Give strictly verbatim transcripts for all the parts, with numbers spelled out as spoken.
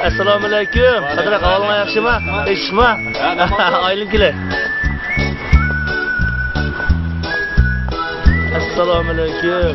ئەسسالامۇئەلەيكۇم. قادىر ئاكا، ئەھۋالىڭلار ياخشىمۇ؟ ئىشمۇ؟ ئايلىنىپ كېلەي. ئەسسالامۇئەلەيكۇم.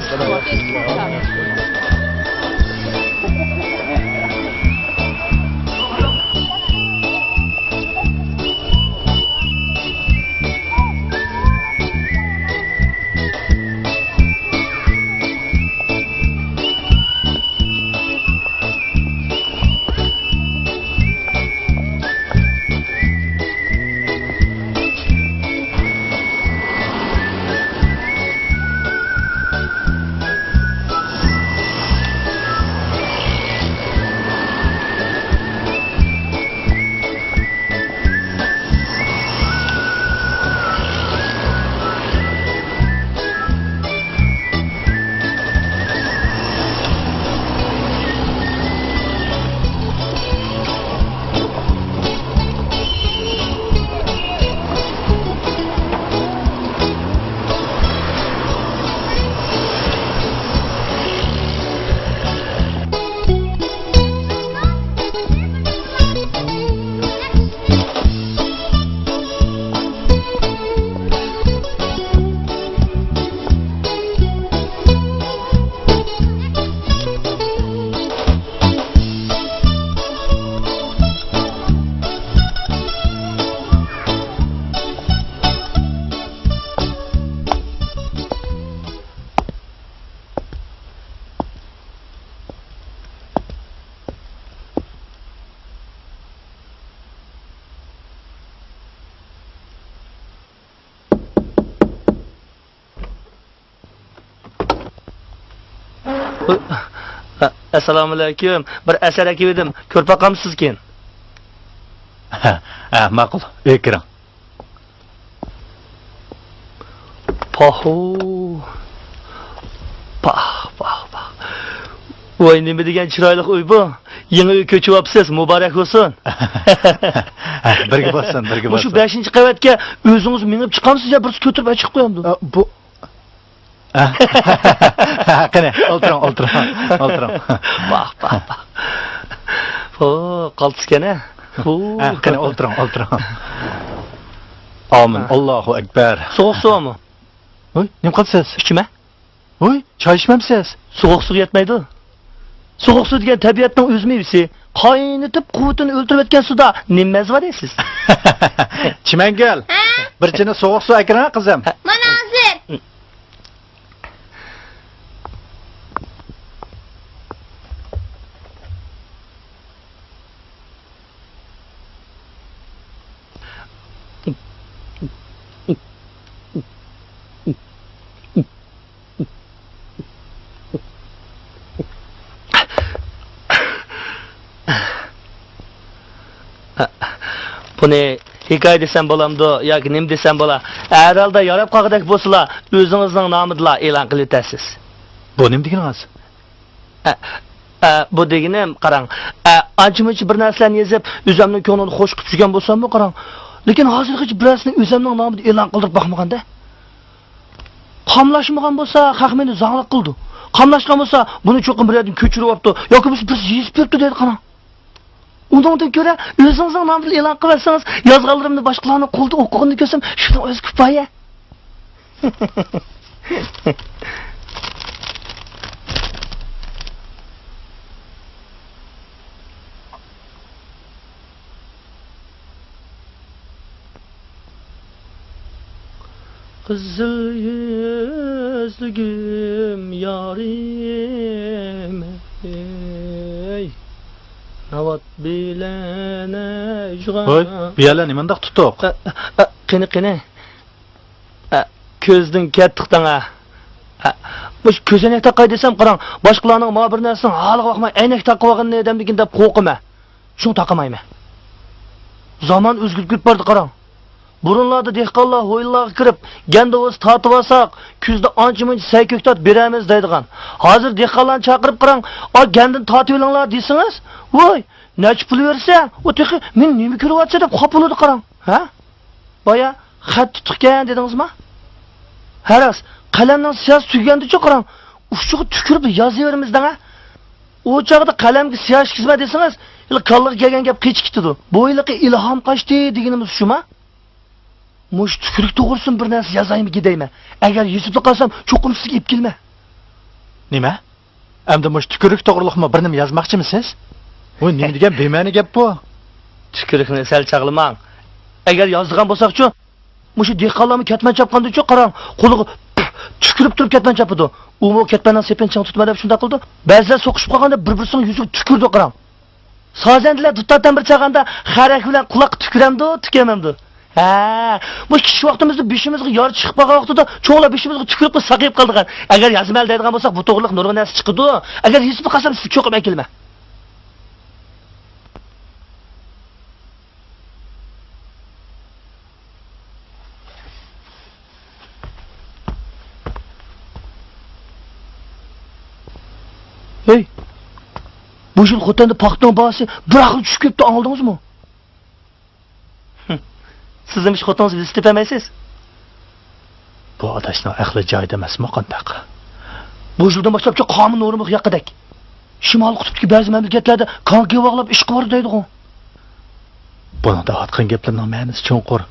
ئەسسالامۇئەلەيكۇم. بىر ئەسەر ئەكىۋىدىم. كۆرۈپ باقامسىز كېيىن؟ ھە، ھە، ماقۇل. ئۆيگە كىرىڭ. پاھۇ. پاھ، پاھ، پاھ. ۋاي، نېمە دېگەن چىرايلىق ئۆي بۇ. يېڭى ئۆي كۆچۈۋاپسىز، مۇبارەك بولسۇن. بىرگە بولسۇن، بىرگە بولسۇن. مۇشۇ بەشىنچى قەۋەتكە ئۆزىڭىز مېڭىپ چىقامسىز يا بىرسى كۆتۈرۈپ ئەچىقىپ قويامدۇ؟ ئە، بۇ. قېنى، ئولتۇرۇڭ، ئولتۇرۇڭ، ئولتۇرۇڭ. پاھ، پاھ، پاھ. ھو، قالتىسكەن ھە. ھە، قېنى، ئولتۇرۇڭ، ئولتۇرۇڭ. ئامىن. ھە. ئاللاھۇ ئەكبەر. سوغۇق سۇ بارمۇ؟ ھوي، نېمە قىلىسىز؟ ئىچىمە. ھوي، چاي ئىچمەمسىز؟ سوغۇق سۇغا يەتمەيدۇ. سوغۇق سۇ دېگەن تەبىئەتنىڭ ئۆز مېۋىسى. قاينىتىپ، قۇۋۋىتىنى ئۆلتۈرۈۋەتكەن سۇدا نېمە مەززە بار دەيسىز؟ چىمەنگۈل، بىر چىنە سوغۇق سۇ ئەكىرىڭە، قىزىم. مانا ھازىر. بۇنى ھېكايە دېسەم بولامدۇ ياكى نېمە دېسەم بولا؟ ھەر ھالدا ياراپ قالغۇدەك بولسىلا، ئۆزىڭىزنىڭ نامىدىلا ئېلان قىلىۋېتەرسىز. بۇ نېمە دېگىنىڭىز؟ ئە، ئە، بۇ دېگىنىم، قاراڭ، ئە، ئانچە-مۇنچە بىر نەرسىلەرنى يېزىپ، ئۆزەمنىڭ كۆڭلىنى خۇش قىلىپ يۈرگەن بولساممۇ، قاراڭ، لېكىن ھازىرغىچە بىر نەرسىنى ئۆزەمنىڭ نامىدا ئېلان قىلدۇرۇپ باقمىغان-دە. قاملاشمىغان بولسا، خەق مېنى زاڭلىق قىلىدۇ. قاملاشقان بولسا، بۇنى چوقۇم بىر يەردىن كۆچۈرۈۋاپتۇ ياكى بولمىسا بىرسى يېزىپ بېرىپتۇ دەيدۇ، قاراڭ. ئۇنىڭدىن كۆرە، ئۆزىڭىزنىڭ نامىدىلا ئېلان قىلىۋەتسىڭىز، يازغانلىرىمنى باشقىلارنىڭ قولىدا ئوقۇغىنىنى كۆرسەم، شۇنىڭ ئۆزى كۇپايە. قىزىل يۈزلۈگۈم يارىم، ئەي، ناۋات بىلەن ئەجغا. ھوي، بۇ يەرلەر نېمانداق تۇتۇق؟ ئە، ئە، ئە، قېنى، قېنى. ئە، كۆزدىن كەتتىق دەڭ، ئە. ئە، مۇشۇ كۆزەينەك تاقاي دېسەم، قاراڭ، باشقىلارنىڭ مانا بىر نەرسىنىڭ ھالىغا باقماي ئەينەك تاقىۋالغىنىنى دەمدىكىن دەپ قورقىمەن. شۇڭا تاقىمايمەن. زامان ئۆزگىرىپ كېتىپ باردى، قاراڭ. بۇرۇنلاردا دېھقانلار ھويلىلارغا كىرىپ، گەندە بولسا تارتىۋالساق، كۈزدە ئانچە-مۇنچە سەي كۆكتات بېرەرمىز دەيدىغان. ھازىر دېھقانلارنى چاقىرىپ قاراڭ، ئا، گەندىنى تارتىۋېلىڭلار دېسىڭىز، ۋوي، نەچچە پۇل بېرىسەن؟ ئۇ تېخى مېنى نېمە كۆرۈۋاتىسەن دەپ خاپا بولىدۇ، قاراڭ. ھە؟ بايا خەت تۇتۇقكەن دېدىڭىزما؟ ھە راست، قەلەمنىڭ سىياسى تۈگىگەندىچۇ قاراڭ، ئۇچىغا تۈكۈرۈپ يازىۋېرىمىز دەڭە. ئۇ چاغدا قەلەمگە سىيا ئىچكۈزمە دېسىڭىز، ھېلى كاللىغا كەلگەن گەپ قېچىپ كېتىدۇ. بۇ ھېلىقى ئىلھام قاچتى دېگىنىمىز شۇما؟ مۇشۇ تۈكۈرۈك توغرىسىدىمۇ بىر نەرسە يازايمىكىن دەيمەن. ئەگەر يېزىپلا قالسام، چوقۇم سىزگە ئېلىپ كېلىمەن. نېمە؟ ئەمدى مۇشۇ تۈكۈرۈك توغرىلىقمۇ بىر نېمە يازماقچىمۇسىز؟ ۋوي، نېمە دېگەن بىمەنە گەپ بۇ؟ تۈكۈرۈكنى سەل چاغلىماڭ. ئەگەر يازىدىغان بولساقچۇ، مۇشۇ دېھقانلارمۇ كەتمەن چاپقاندىچۇ، قاراڭ، قولىغا تۈكۈرۈپ تۇرۇپ كەتمەن چاپىدۇ. ئۇمۇ كەتمەننىڭ سېپىنى چىڭ تۇتىمەن دەپ شۇنداق قىلىدۇ. بەزىلەر سوقۇشۇپ قالغاندا بىر-بىرسىنىڭ يۈزىگە تۈكۈرىدۇ، قاراڭ. سازەندىلەر دۇتار تەمبۇر چالغاندا خەرەك بىلەن قۇلاققا تۈكۈرەمدۇ، تۈكۈرمەمدۇ؟ ھە، بۇ كىچىك ۋاقتىمىزدا بېشىمىزغا يارا چىقىپ قالغان ۋاقتىدا چوڭلار بېشىمىزغا تۈكۈرۈپلا ساقىيىپ قالىدىغان. ئەگەر يازمايلى دەيدىغان بولساق، بۇ توغرىلىق نۇرغۇن نەرسە چىقىدۇ. ئەگەر يېزىپلا قالسام، سىزگە چوقۇم ئەكېلىمەن. ھەي، بۇ يىل خوتەندە پاختىنىڭ باھاسى بىر ئاخىر چۈشۈپ كەتتى، ئاڭلىدىڭىزمۇ؟ سىزمۇ ئىش خوتۇنىڭىز بىلسە تېپەلمەيسىز. بۇ ئاداشنىڭ ئەقلى جايىدا ئەمەسمۇ قانداق؟ بۇ يىلدىن باشلاپچۇ قانۇن نورمىغا ياققۇدەك. شىمالىي قۇتۇپتىكى بەزى مەملىكەتلەردە كانكى باغلاپ ئىشقا بارىدۇ دەيدىغۇ. بۇنىڭدا ئاتقان گەپلىرىنىڭ مەنىسى چوڭقۇر.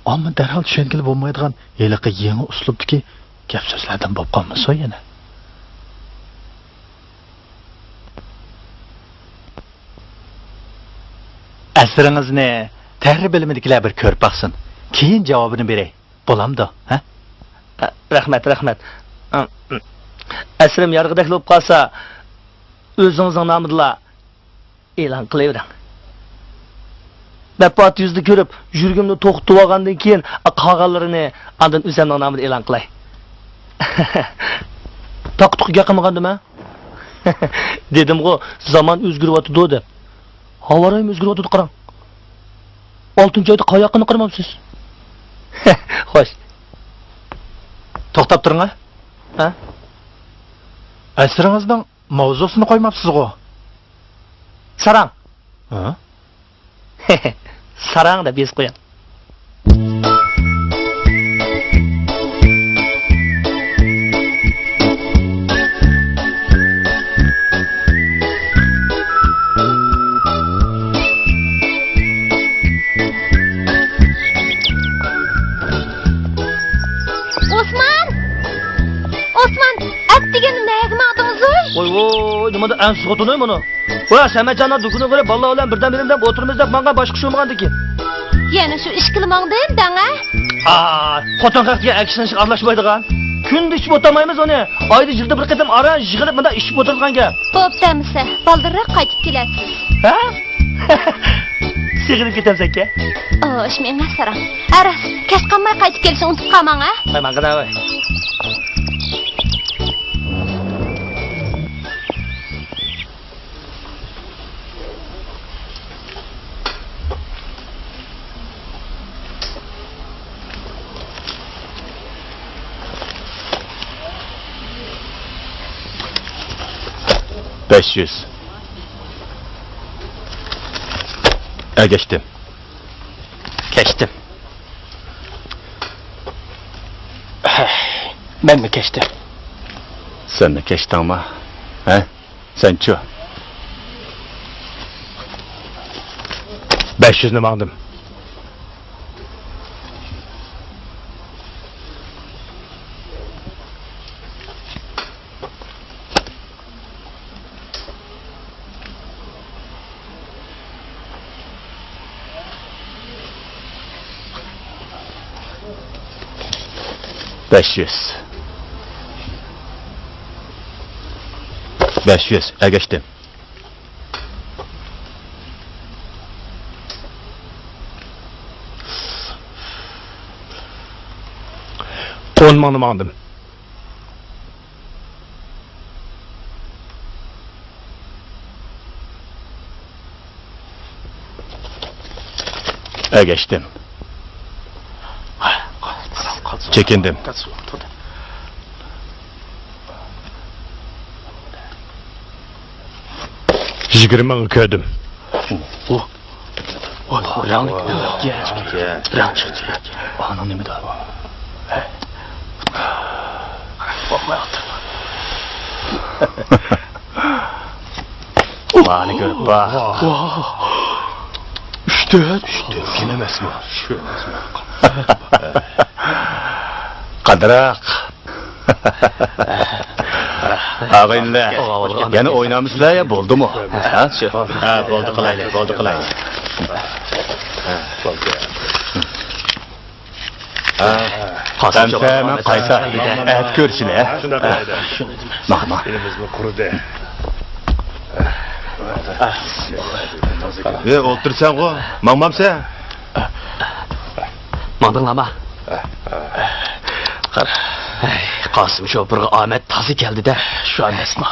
ئامما دەرھال چۈشەنگىلى بولمايدىغان ھېلىقى يېڭى ئۇسلۇبتىكى گەپ سۆزلەردىن بولۇپ قالمىسۇن يەنە. ئەسىرىڭىزنى تەھرىر بۆلۈمىدىكىلەر بىر كۆرۈپ باقسۇن. كېيىن جاۋابىنى بېرەي. بولامدۇ، ھە؟ ئە، رەھمەت، رەھمەت. ئە، ئەسىرىم يارىغۇدەكلا بولۇپ قالسا، ئۆزىڭىزنىڭ نامىدىلا ئېلان قىلىۋېرىڭ. مەنپەئەت يۈزىنى كۆرۈپ، يۈرىكىمنى توختىتىۋالغاندىن كېيىن، قالغانلىرىنى ئاندىن ئۆزۈمنىڭ نامىدا ئېلان قىلاي. تاقا-تۇقا گەپ قىلمىغاندىمەن؟ دېدىمغۇ، زامان ئۆزگىرىۋاتىدۇ دەپ. ھاۋا رايىمۇ ئۆزگىرىۋاتىدۇ، قاراڭ. ئالتىنچى ئايدا قاياققىنى قارىمامسىز؟ خوش. توختاپ تۇرۇڭ، ھە؟ ھە؟ ئەسىرىڭىزنىڭ ماۋزۇسىنى قويماپسىزغۇ؟ ساراڭ. ھە؟ ساراڭ دەپ يېزىپ قويۇڭ. ئوسمان! ئوسمان، ئەتىگەن نەگە ماڭدىڭىز؟ ۋوي، ۋوي، نېمانداق ئەڭسىز خوتۇن ئاي مانا. ۋە سەمەتجاننىڭ دۇكىنىغا بېرىپ، بالىلار بىلەن بىردەم بېرىمىز دەپ ئولتۇرىمىز دەپ ماڭغان، باشقا ئىش بولمىغاندىكىن. يەنە شۇ ئىشكىلا ماڭدىم دەڭ ھە؟ ئا، خوتۇن خەق دېگەن ئەكشىنىشقا ئارىلاشمايدىغان. كۈندە ئىچىپ ئولتۇرمايمىز ئۇنى. ئايدا يىلدا بىر قېتىم ئاران يىغىلىپ مۇنداق ئىچىپ ئولتۇرىدىغان گەپ. بوپتۇ ئەمىسە، بالدۇرراق قايتىپ كېلەتسىز. ھە؟ سېغىنىپ كېتەمسەنكەن؟ ئوش، مېڭە ساراڭ. ھە راست، كەچ قالماي قايتىپ كېلىشنى ئۇنتۇپ قالماڭ ھە. ھەي، ماڭغىنا ھەي. بەش يۈز. ئەگەشتىم. كەچتىم. مەنمۇ كەچتىم. سەنمۇ كەچتىڭما؟ ھە؟ سەنچۇ؟ بەش يۈزنى ماڭدىم. بەش يۈز. بەش يۈز، ئەگەشتىم. ئون مىڭنى ماڭدىم. ئەگەشتىم. چېكىندىم. يىگىرمە مىڭ كۆردۈم. ۋاي، رەڭلىك. رەڭ چىقتى. ئانا نېمىدا؟ مانى كۆرۈپ باق. ئۈچ تۆت. ئۈچ تۆت. كىم ئەمەسمۇ؟ قادىراق. ئاغىنىلەر، يەنە ئوينامسىلەر يا بولدىمۇ؟ ھە؟ ھە، بولدى قىلايلى، بولدى قىلايلى. ھە، قاسىم، مەن قايتا. ئەتە كۆرۈشىلى، ھە؟ شۇنداق قىلايلى. ماڭ، ماڭ. ئېلىمىزمۇ قۇرۇدى. ئە، ئولتۇرسەنغۇ، ماڭمامسەن؟ ماڭدىڭلارما؟ قارا. ھەي، قاسىم شوپۇرغا ئامەت تازا كەلدى-دە، شۇ ئەمەسمۇ؟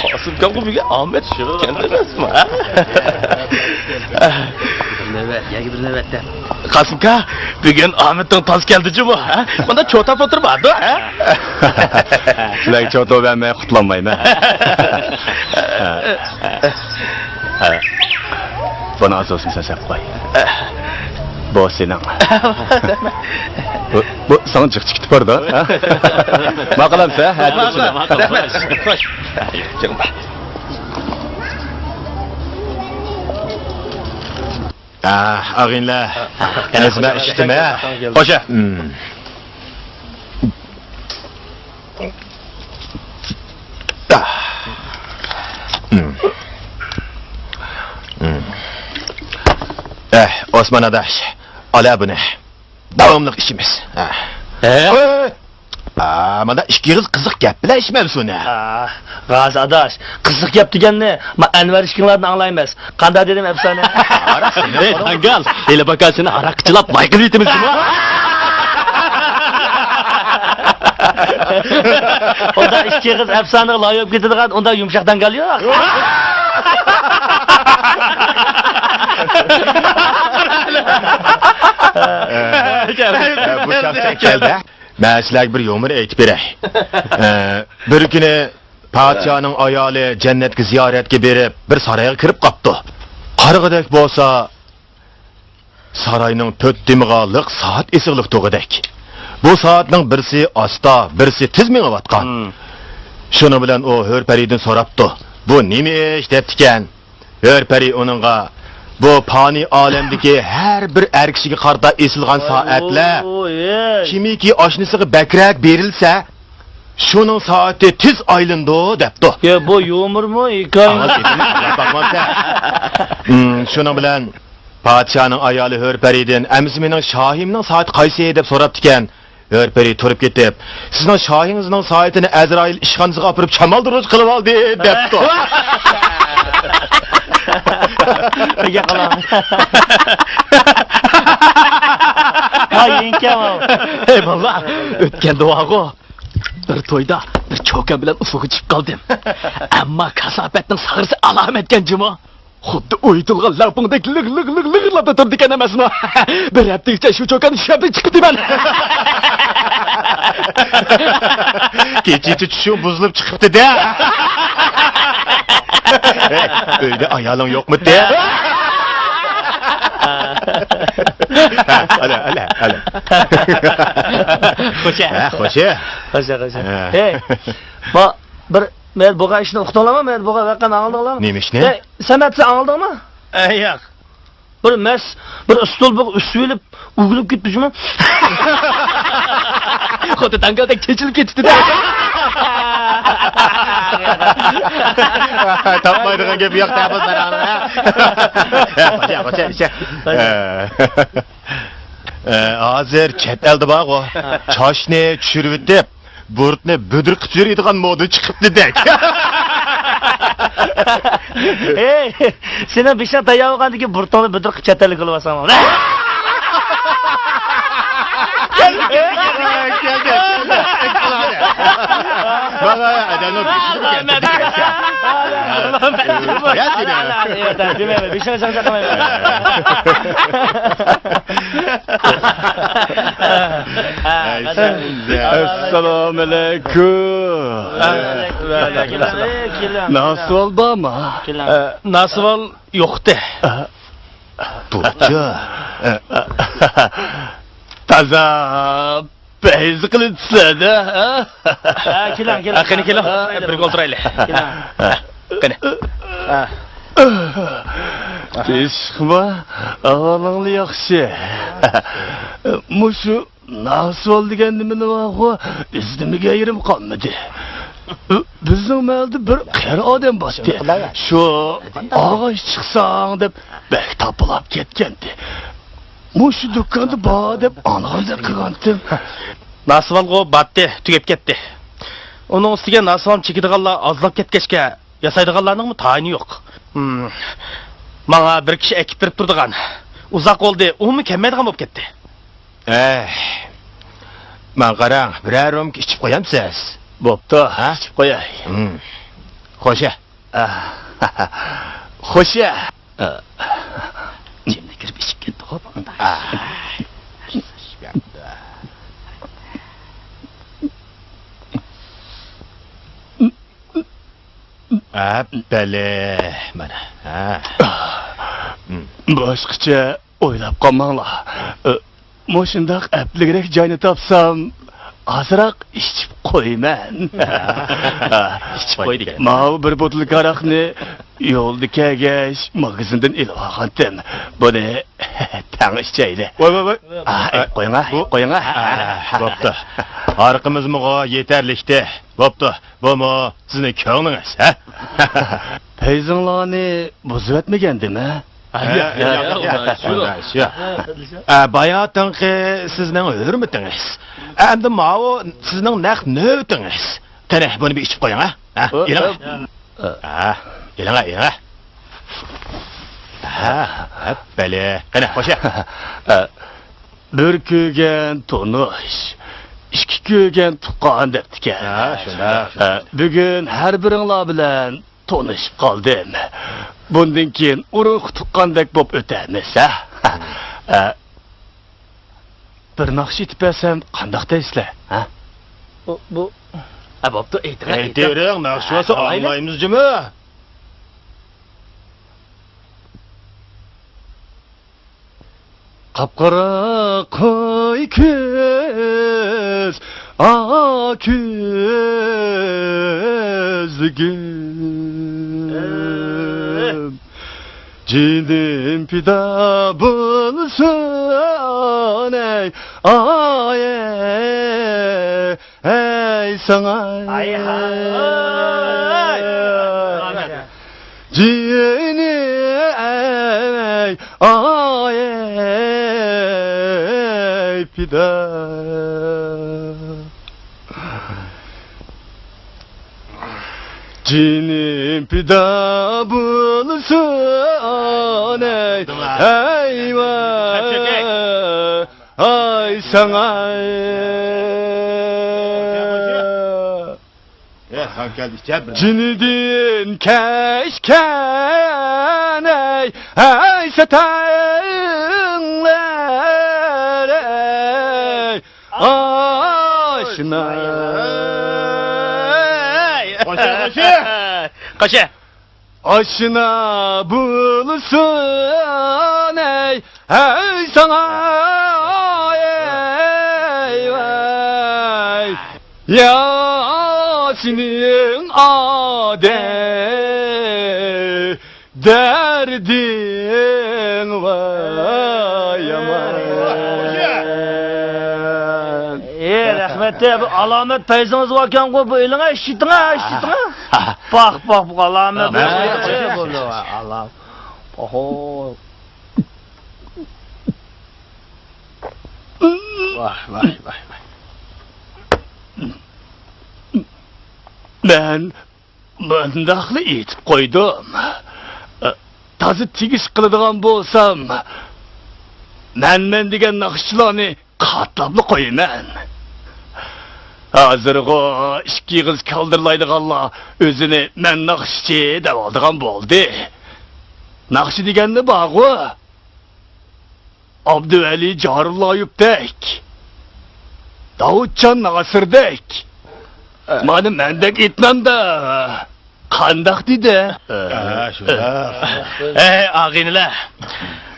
قاسىم كامغا بۈگۈن ئامەت كەلدى ئەمەسمۇ، ھە؟ بىر نۆۋەت، يەنە بىر نۆۋەتتە. قاسىمكا، بۈگۈن ئامەتنىڭ تازا كەلدى جۇمۇ، ھە؟ مۇندا چوتاپ ئولتۇرمامدۇ، ھە؟ سىلەرگە چوتاپ بەرمەي قۇتۇلالمايمەن. بۇنى ئاز بولسۇن سەن سەپ قوي. بۇ سېنىڭ. بۇ، بۇ ساڭا جىق چىقىپ باردا، ھە؟ ماقۇلامسەن، ھە؟ ماقۇل، ماقۇل. رەھمەت. خوش. ئاغىنىلەر، ئەزمە ئىشتىمە. خوشە. ئەھ، ئوسمان ئاداش، ئالا بۇنى. داۋاملىق ئىچىمىز. ھە؟ ئە، مانا ئىككى ئېغىز قىزىق گەپ بىلەن ئىچمەمسۇنە. ئا، غازى ئاداش، قىزىق گەپ دېگەننى ما ئەنۋەر ئىككىڭلاردىن ئاڭلايمىز. قانداق دېدىم ئەپسانە؟ ھەي، داڭگال، ھېلى باكا سېنى ھاراققا چىلاپ لاي قىلىۋېتىمىز جۇمۇ. ئۇنداق ئىككى ئېغىز ئەپسانىغا لايىق بولۇپ كېتىدىغان ئۇنداق يۇمشاق داڭگال يوق. بۇ شەخس كەلدى. مەن سىلەرگە بىر يۇمۇر ئېيتىپ بېرەي. ئە، بىر كۈنى پادىشاھنىڭ ئايالى جەننەتكە زىيارەتكە بېرىپ، بىر سارايغا كىرىپ قاپتۇ. قارىغۇدەك بولسا، ساراينىڭ تۆت تېمىغا لىق سائەت ئېسىقلىق تۇرغۇدەك. بۇ سائەتنىڭ بىرسى ئاستا، بىرسى تېز مېڭىۋاتقان. شۇنىڭ بىلەن ئۇ ھۆر پەرىدىن سوراپتۇ، «بۇ نېمە ئىش؟» دەپتىكەن. ھۆر پەرى ئۇنىڭغا، «بۇ پانىي ئالەمدىكى ھەر بىر ئەر كىشىگە قارىتا ئېسىلغان سائەتلەر، كىمكى ئاشنىسىغا بەكرەك بېرىلسە، شۇنىڭ سائىتى تېز ئايلىنىدۇ» دەپتۇ. يا، بۇ يۇمۇرمۇ، ھېكايىمۇ؟ ئاڭا گېپىنى ئاڭلاپ باقمامسەن؟ ھىم، شۇنىڭ بىلەن پادىشاھنىڭ ئايالى ھۆر پەرىدىن، «ئەمىسە مېنىڭ شاھىمنىڭ سائىتى قايسى؟» دەپ سوراپتىكەن. ھۆر پەرى تۇرۇپ كېتىپ، «سىزنىڭ شاھىڭىزنىڭ سائىتىنى ئەزرائىل ئىشخانىسىغا ئاپىرىپ شامالدۇرغۇچ قىلىۋالدى» دەپتۇ. نېگە قالاڭ؟ ۋاي، يېڭىكەن ئۇ. ھەي، باللا، ئۆتكەندە بارغۇ، بىر تويدا بىر چوكان بىلەن ئۇسسۇلغا چىقىپ قالدىم. ئەمما كاساپەتنىڭ ساغرىسى ئالامەتكەن جۇمۇ. خۇددى ئويۇتۇلغان لەڭپۇڭدەك لىغ، لىغ، لىغ، لىغىرلاپ تۇرىدىكەن ئەمەسمۇ؟ بىر ھەپتىگىچە شۇ چوكاندا ئىشلەپ چىقىپتىمەن. كېچىچە چۈشۈڭ بۇزۇلۇپ چىقىپتۇ-دە. ئۆيدە ئايالىڭ يوقمىدى؟ ئەلە، ئەلە، ئەلە. خوشە. ھە، خوشە. خوشە، خوشە. ھە. ھەي، ما، بىر مەيەر بولغان ئىشنى ئۇقتۇڭلارمۇ؟ مەيەر بولغان ۋەقەنى ئاڭلىدىڭلارمۇ؟ نېمە ئىشنى؟ ھەي، سەمەت، سەن ئاڭلىدىڭمۇ؟ ئە، ياق. بىر مەس، بىر ئۇسسۇل، بىر ئۈسۈۋېلىپ ئۆگىنىپ كېتىپتۇ جۇمۇ. خۇددى داڭگالدەك چېچىلىپ كېتىپتۇ-دە. تاپمايدىغان گەپ يوق-دە بۇ ساراڭنىڭ، ھە؟ خوشە، خوشە، خوشە. ئە، ھازىر چەت ئەلدە بارغۇ، چاچنى چۈشۈرۈۋېتىپ، بۇرۇتنى بۈدرە قىلىپ يۈرىدىغان مودا چىقىپتۇ-دەك. ھەي، سېنىڭ بېشىڭ تەييار بولغاندىن كېيىن بۇرۇتۇڭنى بۈدرە قىلىپ چەت ئەلگە يوللىۋالساڭ. كەل، كەل، كەل، كەل، كەل. مانا ئادەمنىڭ بېشىنى كەلتۈردى. يا سېنى. دېمەيمەن، بېشىڭنى چاقچاق قىلمايمەن. ئەسسالامۇ ئەلەيكۇم. ناسىۋال بارمۇ؟ ناسىۋال يوقتى. بوپتۇ. تازا پەيز قىلىپسىلەر-دە، ھە؟ ھە، كېلىڭ، كېلىڭ. ھە، قېنى، كېلىڭ. بىرگە ئولتۇرايلى. كېلىڭ. ھە، قېنى. تىنچلىقمۇ؟ ئەھۋالىڭلار ياخشى. مۇشۇ ناسۋال دېگەن نېمىنى بارغۇ، ئىزدىمىگەن يېرىم قالمىدى. بىزنىڭ مەھەللىدە بىر قېرى ئادەم بارتتى. شۇ ئاغاچ چىقساڭ دەپ بەك تاپىلاپ كەتكەنتى. مۇشۇ دۇكاندا بار دەپ ئاڭلىغاندەك قىلغانتىم. ناسىۋالغۇ باتتى، تۈگەپ كەتتى. ئۇنىڭ ئۈستىگە ناسىۋالنى چېكىدىغانلار ئازلاپ كەتكەچكە، ياسايدىغانلارنىڭمۇ تايىنى يوق. ھىم. ماڭا بىر كىشى ئەكىپ بېرىپ تۇرىدىغان. ئۇزاق بولدى، ئۇمۇ كەلمەيدىغان بولۇپ كەتتى. ئەي، ماڭا قاراڭ، بىرەر رومكا ئىچىپ قويامسىز؟ بوپتۇ، ھە؟ ئىچىپ قوياي. ھىم. خوشە. ئاھ. خوشە. ئاھ. جىمنى كىرىپ ئىچىپ كەتتىغۇ بۇ. ئاھ. ئەپپەلى، مانا. ھە. باشقىچە ئويلاپ قالماڭلار. ئە، مۇشۇنداق ئەپلىكرەك جاينى تاپسام، ئازراق ئىچىپ قويىمەن. ئىچىپ قوي دېگەن. ماۋۇ بىر بوتۇلكا ھاراقنى يولدا كەلگەچ ماگىزىندىن ئېلىپ ئالغانتىم. بۇنى تەڭ ئىچەيلى. ۋاي، ۋاي، ۋاي. ئا، ئە، قويۇڭا، بۇ، قويۇڭا. ئا، بوپتۇ. ھارىقىمىزمۇغۇ يېتەرلىكتى. بوپتۇ. بۇمۇ سىزنىڭ كۆڭلىڭىز، ھە؟ پەيزىڭلارنى بۇزۇۋەتمىگەندىم، ھە؟ ھە، ياق، ياق، ياق، ياق، ياق. ئە، باياتىنقى سىزنىڭ ھۆرمىتىڭىز. ئەمدى ماۋۇ سىزنىڭ نەق نۆۋىتىڭىز. قېنى، بۇنى بىر ئىچىپ قويۇڭ، ھە؟ ھە، ئۇ، ئېلىڭ. ئۇ. ھە، ئېلىڭ، ئېلىڭ. ھە، ئەپپەلى. قېنى، خوشە. ئە، بىر كۆرگەن تونۇش، ئىككى كۆرگەن تۇغقان دەپتىكەن. ھە، شۇنداق. ئە، بۈگۈن ھەر بىرىڭلار بىلەن تونۇشۇپ قالدىم. بۇندىن كېيىن ئۇرۇق تۇغقاندەك بوپ ئۆتەرمىز، ھە؟ ئە، بىر ناخشا ئېيتىپ بەرسەم قانداق دەيسىلەر، ھە؟ بۇ، بۇ. ھە، بوپتۇ، ئېيتىڭ، ئېيتىڭ. ئېيتىۋېرىڭ، ناخشا بولسا ئاڭلايمىز جۇمۇ. قاپقارا قوي كۆز، ئاق كۆزلۈكۈم. جېنىم پىدا بولسۇن، ئەي، ئاي، ئەي. ئەي ساڭا، ئاي، ھاي. جېنىم ئەي، ئاي، ئەي، پىدا. جېنىم پىدا بولسۇن، ئەي، ئەي، ۋاي. ئاي ساڭا. جېنىدىن كەچكەن ئەي، ئەي ساتاڭلار ئەي، ئاشنا. قوشە، قوشە. قوشە. ئاشنا بولسۇن ئەي، ئەي ساڭا، ئەي ۋاي. يا سېنىڭ ئادەم دەردىڭ ۋاي يامان. ئى، رەھمەت، بۇ ئالامەت پەيزىڭىز باركەنغۇ، بۇ ئېلىڭە، ئىشلىتىڭە، ئىشلىتىڭە. پاھ، پاھ، بۇ ئالامەت. ئالام. ئوھو. ۋاھ، ۋاھ، ۋاھ، ۋاھ. مەن مۇنداقلا ئېيتىپ قويدۇم. تازا تېگىش قىلىدىغان بولسام، مەنمەن دېگەن ناخشىچىلارنى قاتلاپلا قويىمەن. ھازىرغۇ ئىككى ئېغىز كالدىرلايدىغانلار ئۆزىنى مەن ناخشىچى دەۋالىدىغان بولدى. ناخشا دېگەنلا بارغۇ، ئابدۇۋەلى جارۇللايېۋتەك، داۋۇتجان ناسىردەك، مانا مەندەك ئېيتمامدا. قانداق دېدى؟ ھە، شۇنداق. ئەي، ئاغىنىلەر!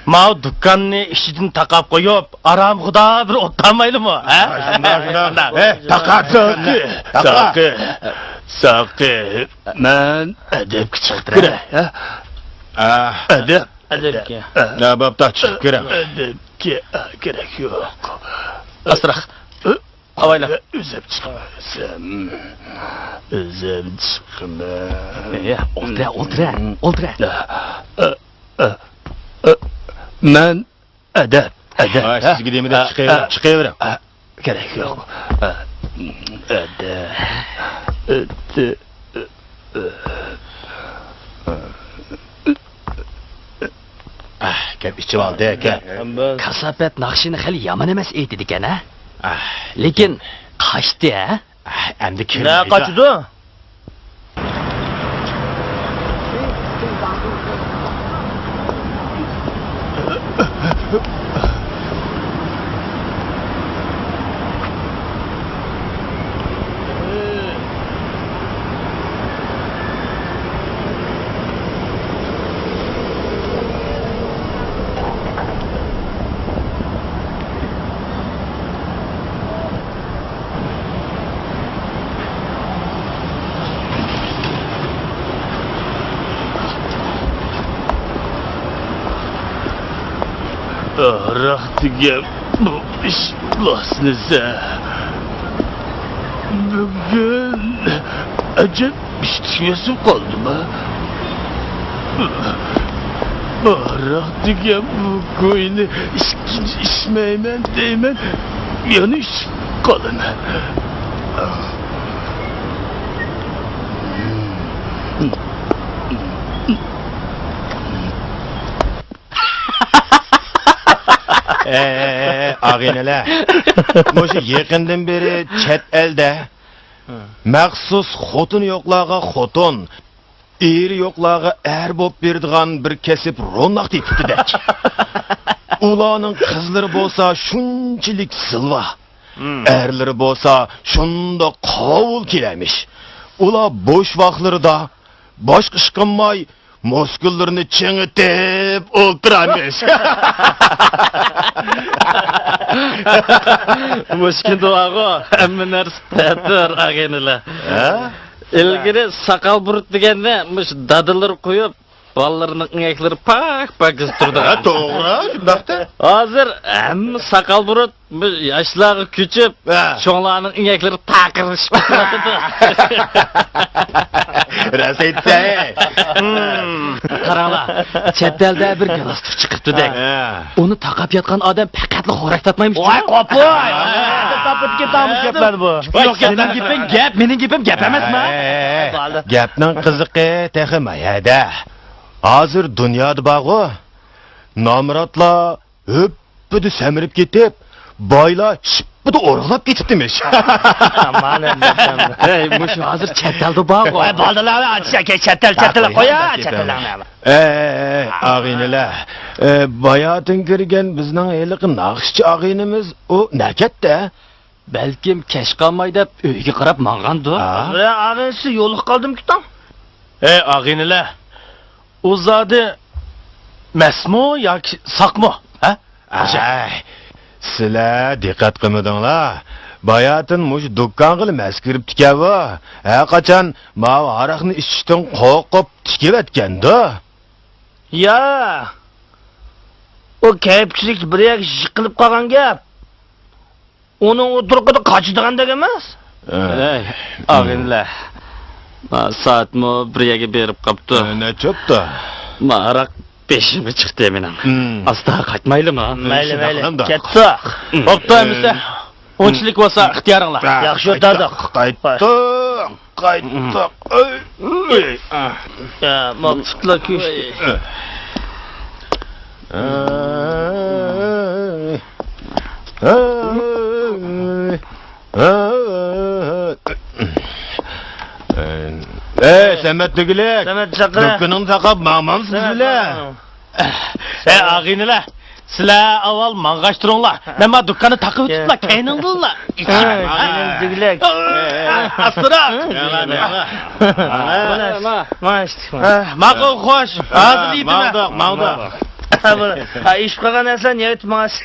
ماۋۇ دۇكاننى ئىچىدىن تاقاپ قويۇپ، ئارامخۇدا بىر ئولتۇرمايلىمۇ، ھە؟ شۇنداق، شۇنداق. ھە، تاقا، ساقى، تاقا. ساقى، ساقى. مەن ئەدەپكە چىقىپ كىرەي، ھە؟ ئەدەپ. ئەدەپكە. ھە، بوپتۇ، چىقىپ كىرەڭ. ئەدەپكە كېرەك يوق. ئاستىراق. ئاۋايلا. ئۆزۈم چىقىمەن. ئۆزۈم چىقىمەن. ئولتۇرە، ئولتۇرە، ئولتۇرە. مەن ئەدەپ، ئەدەپ. ھە، سىزگە دېمىدى، چىقىۋېرىڭ، چىقىۋېرىڭ. كېرەك يوق. ئەدەپ. ئاھ، گەپ ئىچىۋالدى، گەپ. كاساپەت ناخشىنى خېلى يامان ئەمەس ئېيتىدىكەن، ھە؟ ئاھ. لېكىن قاچتى، ھە؟ ئاھ، ئەمدى كىم نە قاچىدۇ؟ ھاراق دېگەن بۇ ئىش بولسىنىسە. بۈگۈن ئەجەب ئىچكۈسى قالدىما؟ ھاراق دېگەن بۇ گۇينى ئىچكۈچە ئىچمەيمەن دەيمەن، يەنە ئىچىپ قالىمەن. ئەي، ئەي، ئەي، ئاغىنىلەر. مۇشۇ يېقىندىن بېرى چەت ئەلدە مەخسۇس خوتۇنى يوقلارغا خوتۇن، ئېرى يوقلارغا ئەر بولۇپ بېرىدىغان بىر كەسىپ روناق تېپىپتىدەك. ئۇلارنىڭ قىزلىرى بولسا شۇنچىلىك زىلۋا، ئەرلىرى بولسا شۇنداق قاۋۇل كېلەمىش. ئۇلار بوش ۋاقىتلىرىدا باشقا ئىش قىلماي، مۇسكۇللىرىنى چىڭىتىپ ئولتۇرامىش. مۇشۇ كۈندە بارغۇ، ھەممە نەرسە تەتۈر، ئاغىنىلەر. ھە؟ ئىلگىرى ساقال بۇرۇت دېگەننى مۇشۇ دادىلىرى قويۇپ، بالىلىرىنىڭ ئىڭەكلىرى پاك-پاكىز تۇرىدىغان. ھە، توغرا، شۇنداقتى. ھازىر ھەممە ساقال بۇرۇت بۇ ياشلارغا كۆچۈپ، ھە، چوڭلارنىڭ ئىڭەكلىرى تاقىرلىشىپ كېتىۋاتىدۇ. راست ئېيتتى. ھىم، قاراڭلار، چەت ئەلدە بىر گالاستۇك چىقىپتۇدەك. ھە. ئۇنى تاقاپ ياتقان ئادەم پەقەتلا خوراك تارتمايمىش. ۋاي، قوپۇي! تاپىدىكى تامۇش گەپلەر بۇ. يوق، مېنىڭ گېپىم گەپ، مېنىڭ گېپىم گەپ ئەمەسما؟ ھەي، ھەي، ھەي. گەپنىڭ قىزىقى تېخى مايەدە. ھازىر دۇنيادا بارغۇ، نامراتلار ھۆپپىدە سەمرىپ كېتىپ، بايلار شىپپىدە ئورۇقلاپ كېتىپتىمىش. ئامان ئەمدى. ھەي، مۇشۇ ھازىر چەت ئەلدە بارغۇ. ۋاي، بالىلار، چەت ئەل، چەت ئەل، قويا، چەت ئەللەرنى. ئەي، ئەي، ئەي، ئاغىنىلەر، ئە، باياتىن كىرگەن بىزنىڭ ھېلىقى ناخشىچى ئاغىنىمىز ئۇ نەكەتتە؟ بەلكىم كەچ قالماي دەپ ئۆيگە قاراپ ماڭغاندۇ؟ ھە؟ بىرەر ئاغىنىسى يولۇقۇپ قالدىمىكىن؟ ئەي، ئاغىنىلەر، ئۇ زادى مەستمۇ ياكى ساقمۇ؟ ھە؟ ئەي، سىلەر دىققەت قىلمىدىڭلار. باياتىن مۇشۇ دۇكانغىلا مەس كىرىپتىكەن بۇ. ھەرقاچان ماۋۇ ھاراقنى ئىچىشتىن قورقۇپ تىكىۋەتكەندۇ. يا، ئۇ كەيپچىلىك بىر يەرگە يىقىلىپ قالغان گەپ. ئۇنىڭ ئوتتۇرىقىدا قاچىدىغاندەك ئەمەس. ئەي، ئاغىنىلەر، ما سائەتمۇ بىر يەرگە بېرىپ قاپتۇ. ئە، نەچچە بوپتۇ؟ ما ھاراق بېشىمغا چىقتى مېنىڭ. ئاستا قايتمايلىما؟ مەيلى، مەيلى. كەتتۇق. بوپتۇ، ئەمىسە. ئۇنچىلىك بولسا ئىختىيارىڭلار. ياخشى ئولتۇردۇق. قايتتۇق. قايتتۇق. ئۆي، ئۆي. يا، ماقسۇتلا كۈچ. ئەي، سەمەت دېگۈلۈك. سەمەت چاقىرە. دۇكىنىڭنى تاقاپ ماڭمامسىز بىلە؟ ئەي، ئاغىنىلەر، سىلەر ئاۋۋال ماڭغاچ تۇرۇڭلار. مەن ما دۇكاننى تاقىۋېتىپلا، كەينىڭدىنلا ئىچىمەن. ئاغىنىلەر دېگۈلۈك. ئاستىراق. ماقۇل، خوش. ھازىر يېتىمەن. ماڭدۇق، ماڭدۇق. ھە، بۇ، ھە، ئېشىپ قالغان نەرسىلەرنى يەۋېتىپ ماڭاسىز.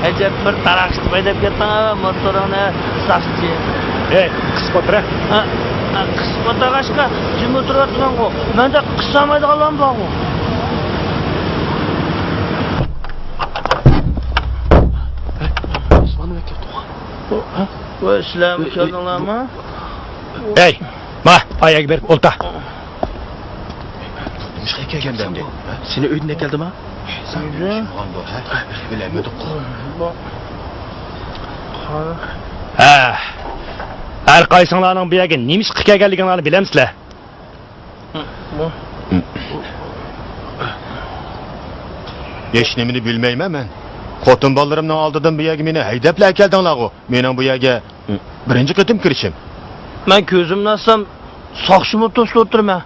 ئەجەب بىر تاراقشىتىپ ھەيدەپ كەتتىڭ، موتورۇڭنى ساقچى. ھەي، قىسىپ ئولتۇر. ھە، ھە، قىسىپ ئولتۇرغاچقا جىم ئولتۇرۇۋاتىمەنغۇ. مەندە قىسالمايدىغانلارمۇ بارغۇ. ۋاي، سىلەرمۇ كەلدىڭلارمۇ؟ ھەي، ما، ئاياغغا بېرىپ ئولتۇر. نېمىشقا كەلگەندە ئەمدى؟ سېنى ئۆيدىن ئەكەلدىما؟ ئۆيدە؟ بىلەلمىدۇق. ھە. ھەر قايسىڭلارنىڭ بۇ يەرگە نېمىشقا كەلگەنلىكىڭلارنى بىلەمسىلەر؟ بۇ. ھېچ نېمىنى بىلمەيمەن مەن. خوتۇن بالىلىرىمنىڭ ئالدىدىن بۇ يەرگە مېنى ھەيدەپلا ئەكەلدىڭلارغۇ. مېنىڭ بۇ يەرگە بىرىنچى قېتىم كىرىشىم. مەن كۆزۈمنى ئاچسام، ساقچى موتوسىدا ئولتۇرىمەن.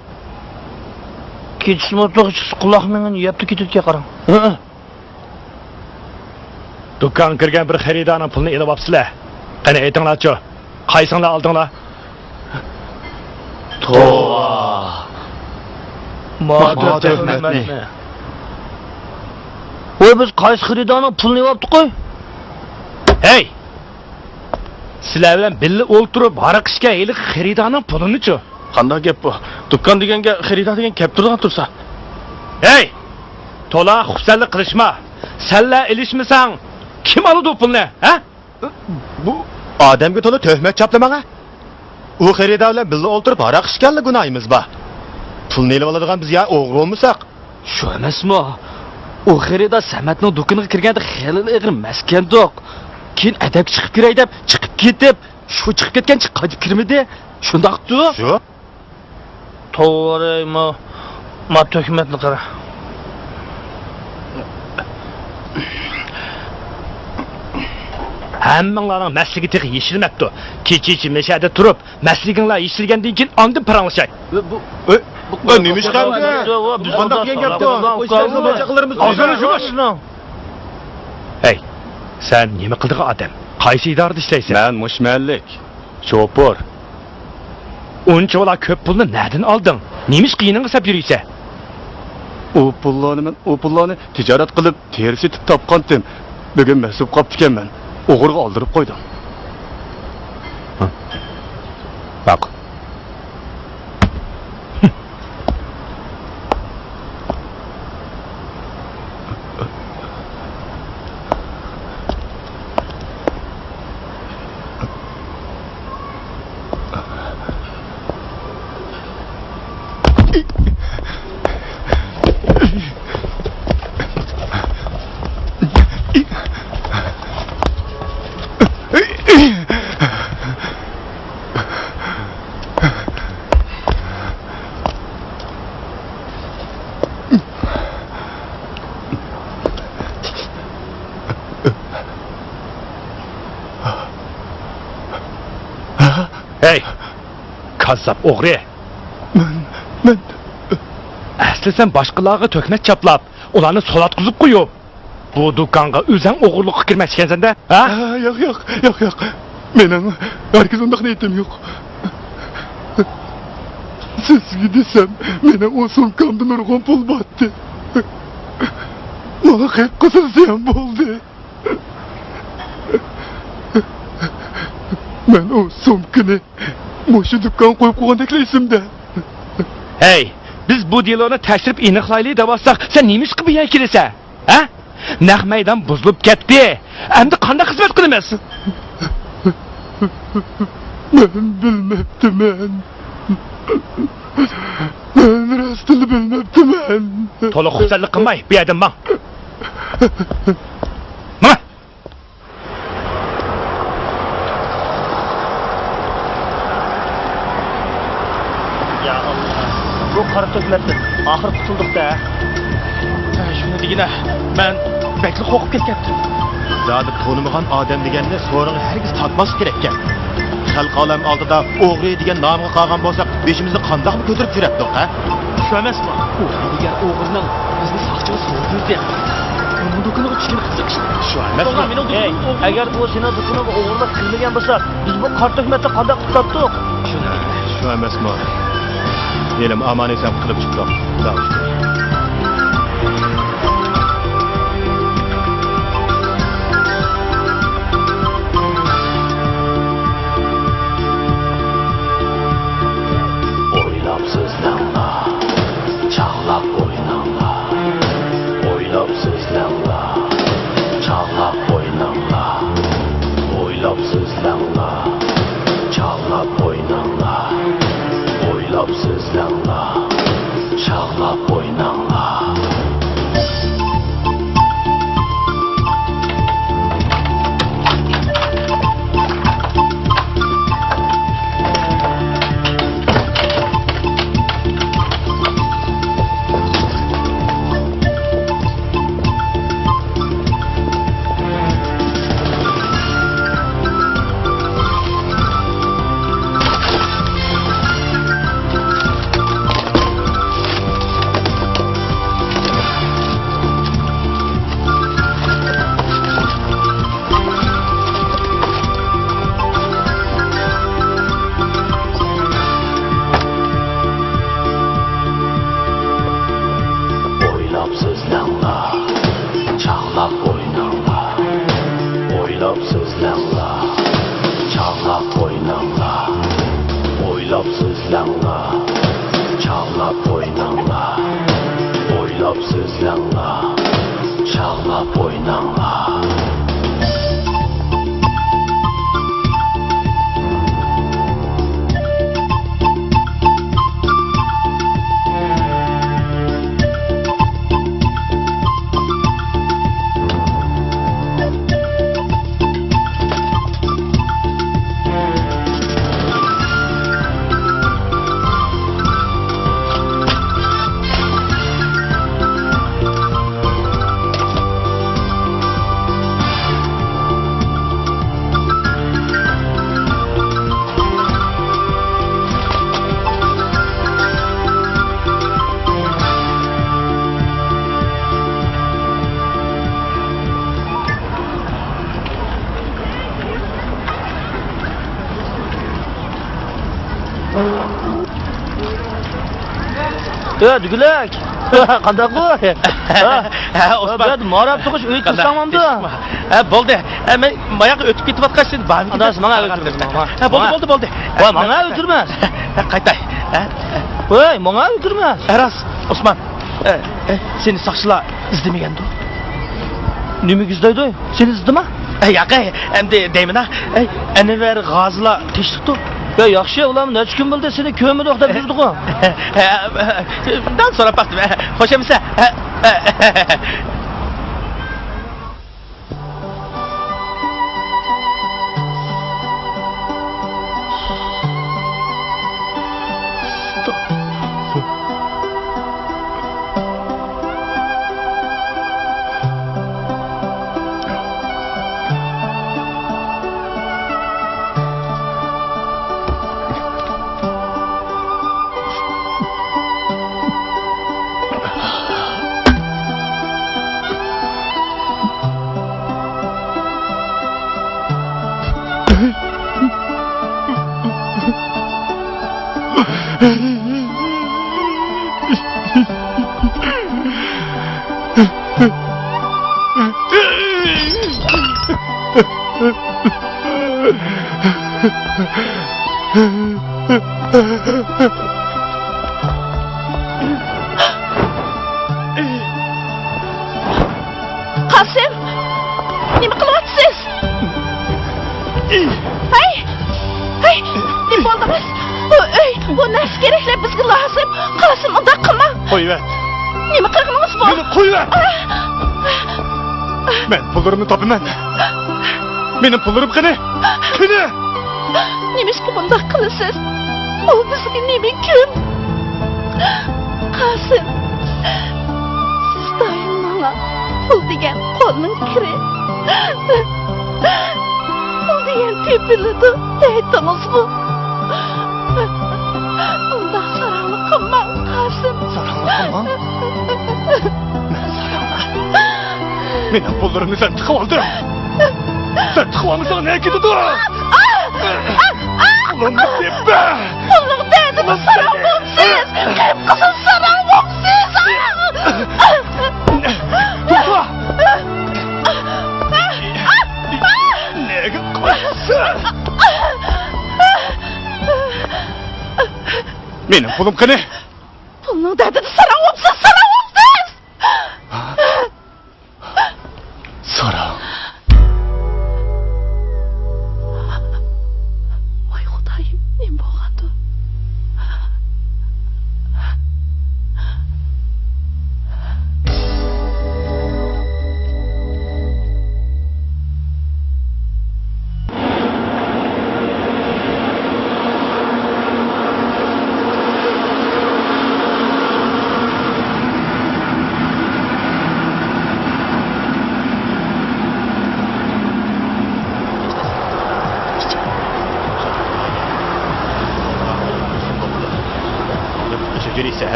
كېچىسىمۇ توغرا چىقسا، قۇلاق مېڭىنى يەپلا كېتىدىكەن، قاراڭ. ھە؟ دۇكانغا كىرگەن بىر خېرىدارنىڭ پۇلىنى ئېلىۋاپسىلەر. قېنى، ئېيتىڭلارچۇ، قايسىڭلار ئالدىڭلار؟ توۋا! ما تۆھمەتنى! ۋاي، بىز قايسى خېرىدارنىڭ پۇلىنى ئېلىۋاپتۇ، قوي؟ ھەي! سىلەر بىلەن بىللە ئولتۇرۇپ ھاراق ئىچكەن ھېلىقى خېرىدارنىڭ پۇلىنىچۇ؟ قانداق گەپ بۇ؟ دۇكان دېگەنگە خېرىدار دېگەن كەپ تۇرىدىغان تۇرسا. ھەي! تولا خۇپسەنلىك قىلىشما. سەنلا ئېلىشمىساڭ، كىم ئالىدۇ پۇلنى، ھە؟ بۇ ئادەمگە تولا تۆھمەت چاپلا ماڭا. ئۇ خېرىدار بىلەن بىللە ئولتۇرۇپ ھاراق ئىچكەنلا گۇناھىمىز بار. پۇلنى ئېلىۋالىدىغان بىز يا ئوغرى بولمىساق. شۇ ئەمەسمۇ؟ ئۇ خېرىدار سەمەتنىڭ دۇكىنىغا كىرگەندە خېلىلا ئېغىر مەستكەندۇق. كېيىن ئەدەپكە چىقىپ كىرەي دەپ چىقىپ كېتىپ، شۇ چىقىپ كەتكەنچە قايتىپ كىرمىدى. شۇنداقتۇ؟ شۇ. توۋا، ما، ما تۆھمەتنى قارا. ھەممىڭلارنىڭ مەستلىكى تېخى يېشىلمەپتۇ. كېچىچە مەشەدە تۇرۇپ، مەستلىكىڭلار يېشىلگەندىن كېيىن ئاندىن پاراڭلىشاي. بۇ، بۇ، ئەي، بۇ، ئەي، نېمە ئىش قىلدى؟ بۇ قانداق دېگەن گەپتۇ؟ ئالسانا شۇ باشنى. ھەي، سەن نېمە قىلىدىغان ئادەم؟ قايسى ئىدارىدە ئىشلەيسەن؟ مەن مۇشۇ مەھەللىك. شوپۇر. ئۇنچىۋالا كۆپ پۇلنى نەدىن ئالدىڭ؟ نېمە ئىشقا يېنىڭغا سەپ يۈرۈيسەن؟ ئۇ پۇللارنى مەن، ئۇ پۇللارنى تىجارەت قىلىپ، تېرە سېتىپ تاپقانتىم. بۈگۈن مەست بولۇپ قاپتىكەنمەن. ئوغرىغا ئالدۇرۇپ قويدۇم. ھە. ماقۇل. ھەي، كاززاپ ئوغرى! مەن، مەن. ئەسلى سەن باشقىلارغا تۆھمەت چاپلاپ، ئۇلارنى سوراققا قويۇپ، بۇ دۇكانغا ئۆزۈڭ ئوغرىلىققا كىرمەكچىكەنسەن-دە، ھە؟ ھە، ياق، ياق، ياق، ياق. مېنىڭ ھەرگىز ئۇنداق نىيىتىم يوق. سىزگە دېسەم، مېنىڭ ئۇ سومكامدا نۇرغۇن پۇل بارتتى. ماڭا قېقىپ قىلسا زىيان بولدى. مەن ئۇ سومكىنى مۇشۇ دۇكانغا قويۇپ قويغاندەكلا ئېسىمدە. ھەي، بىز بۇ دېلونى تەكشۈرۈپ ئېنىقلايلى دەۋاتساق، سەن نېمىشقا بۇ يەرگە كېلىسەن؟ ھە؟ نەق مەيدان بۇزۇلۇپ كەتتى. ئەمدى قانداق خىزمەت قىلىمىز؟ مەن بىلمەپتىمەن. مەن راستىنلا بىلمەپتىمەن. تولا خۇپسەنلىك قىلماي، بۇ يەردىن ماڭ. ماڭ! يا ئاللا، بۇ قارا تۆھمەتتىن ئاخىر قۇتۇلدۇق-دە. ھە، شۇنى دېگىنە، مەن بەكلا قورقۇپ كەتكەنتىم. زادى تونۇمىغان ئادەم دېگەننى سورۇنغا ھەرگىز تارتماسلىق كېرەككەن. خەلق ئالەم ئالدىدا ئوغرى دېگەن نامغا قالغان بولساق، بېشىمىزنى قانداقمۇ كۆتۈرۈپ يۈرەتتۇق، ھە؟ شۇ ئەمەسمۇ؟ ئۇ ھەيدىگەر ئوغرىنىڭ بىزنى ساقچىغا سوزدۇردى. ئۇنىڭ دۇكىنىغا چۈشكىنى قىزىق ئىش. شۇ ئەمەسمۇ؟ ئەگەر ئۇ سېنىڭ دۇكىنىڭغا ئوغرىلىق كىرمىگەن بولسا، بىز بۇ قارا تۆھمەتنى قانداق قۇتۇلاتتۇق؟ شۇ ئەمەسمۇ؟ ھېلىمۇ ئامان-ئېسەن قۇتۇلۇپ چىقتۇق. خۇداغا شۈكۈر. ئويلاپ سۆزلەڭلار، چاغلاپ ئويناڭلار. ئويلاپ سۆزلەڭلار، چاغلاپ ئويناڭلار. ئويلاپ سۆزلەڭلار، چاغلاپ ئويناڭلار. ئويلاپ سۆزلەڭلار، چاغلاپ ئويناڭلار. ئويلاپ سۆزلەڭلار، چاغلاپ ئويناڭلار. ئويلاپ سۆزلەڭلار، چاغلاپ ئويناڭلار. ئويلاپ سۆزلەڭلار، چاغلاپ ئويناڭلار. يا دۈگىلەك! قانداققۇ؟ ھە، ئوسمان. بۇ يەردە ماراپ تۇغۇش ئۆيگە قانداق؟ كىرسەڭ بولامدۇ؟ ھە، بولدى. ھە، مەن باياقى ئۆتۈپ كېتىۋاتقاچ سېنى بارمىكىن دەپ. ئاداش، ماڭا ئۆتۈرمە. ھە، بولدى، بولدى، بولدى. ۋاي، ماڭا ئۆتۈرمە. ھە، قايتاي. ھە؟ ۋاي، ماڭا ئۆتۈرمە. ھە، راست، ئوسمان. ئە، ئە، سېنى ساقچىلار ئىزدىمىگەندۇ؟ نېمىگە ئىزدەيدۇ؟ سېنى ئىزدىدىما؟ ئە، ياق، ئەي، ئەمدى دەيمەن-ھە. ئەي، ئەنۋەر غازىلار تېشىلىپتۇ. يا، ياخشى، ئۇلار نەچچە كۈن بولدى سېنى كۆرمىدۇق دەپ يۈردىغۇ. ئە، ئە، دەل سوراپ باقتىم. ئە، خوش ئەمىسە. ئە، ئە. قاسىم، نېمە قىلىۋاتىسىز؟ ھەي! ھەي! نېمە بولدىڭىز؟ بۇ ئۆي، بۇ نەرسە كېرەكلەر بىزگە لازىم. قاسىم، ئۇنداق قىلماڭ. قويۇۋەت. نېمە قىلغىنىڭىز بۇ؟ مېنى قويۇۋەت. مەن پۇللىرىمنى تاپىمەن. مېنىڭ پۇللىرىم قېنى؟ قېنى؟ نېمىشقا بۇنداق قىلىسىز؟ ئۇ بىزگە نېمە كۈن؟ قاسىم، سىز دائىم ماڭا پۇل دېگەن قولنىڭ كىرى، پۇل دېگەن تېپىلىدۇ دەيتتىڭىزغۇ؟ ئۇنداق ساراڭلىق قىلماڭ، قاسىم. ساراڭلىق قىلماڭ؟ مەن ساراڭلىق؟ مېنىڭ پۇللىرىمنى سەن تىقىۋالدىڭ. سەن تىقىۋالمىساڭ نەگە كېتىدۇ؟ پۇلۇمنى تېپە! پۇلنىڭ دەردىدە ساراڭ بوپسىز! قىپقىزىل ساراڭ بوپسىز! توختا! نەگە قاچىسەن؟ مېنىڭ پۇلۇم قېنى؟ پۇلنىڭ دەردىدە ساراڭ بوپسىز، ساراڭ بوپسىز! ساراڭ. ۋاي خۇدايىم، نېمە بولغاندۇ؟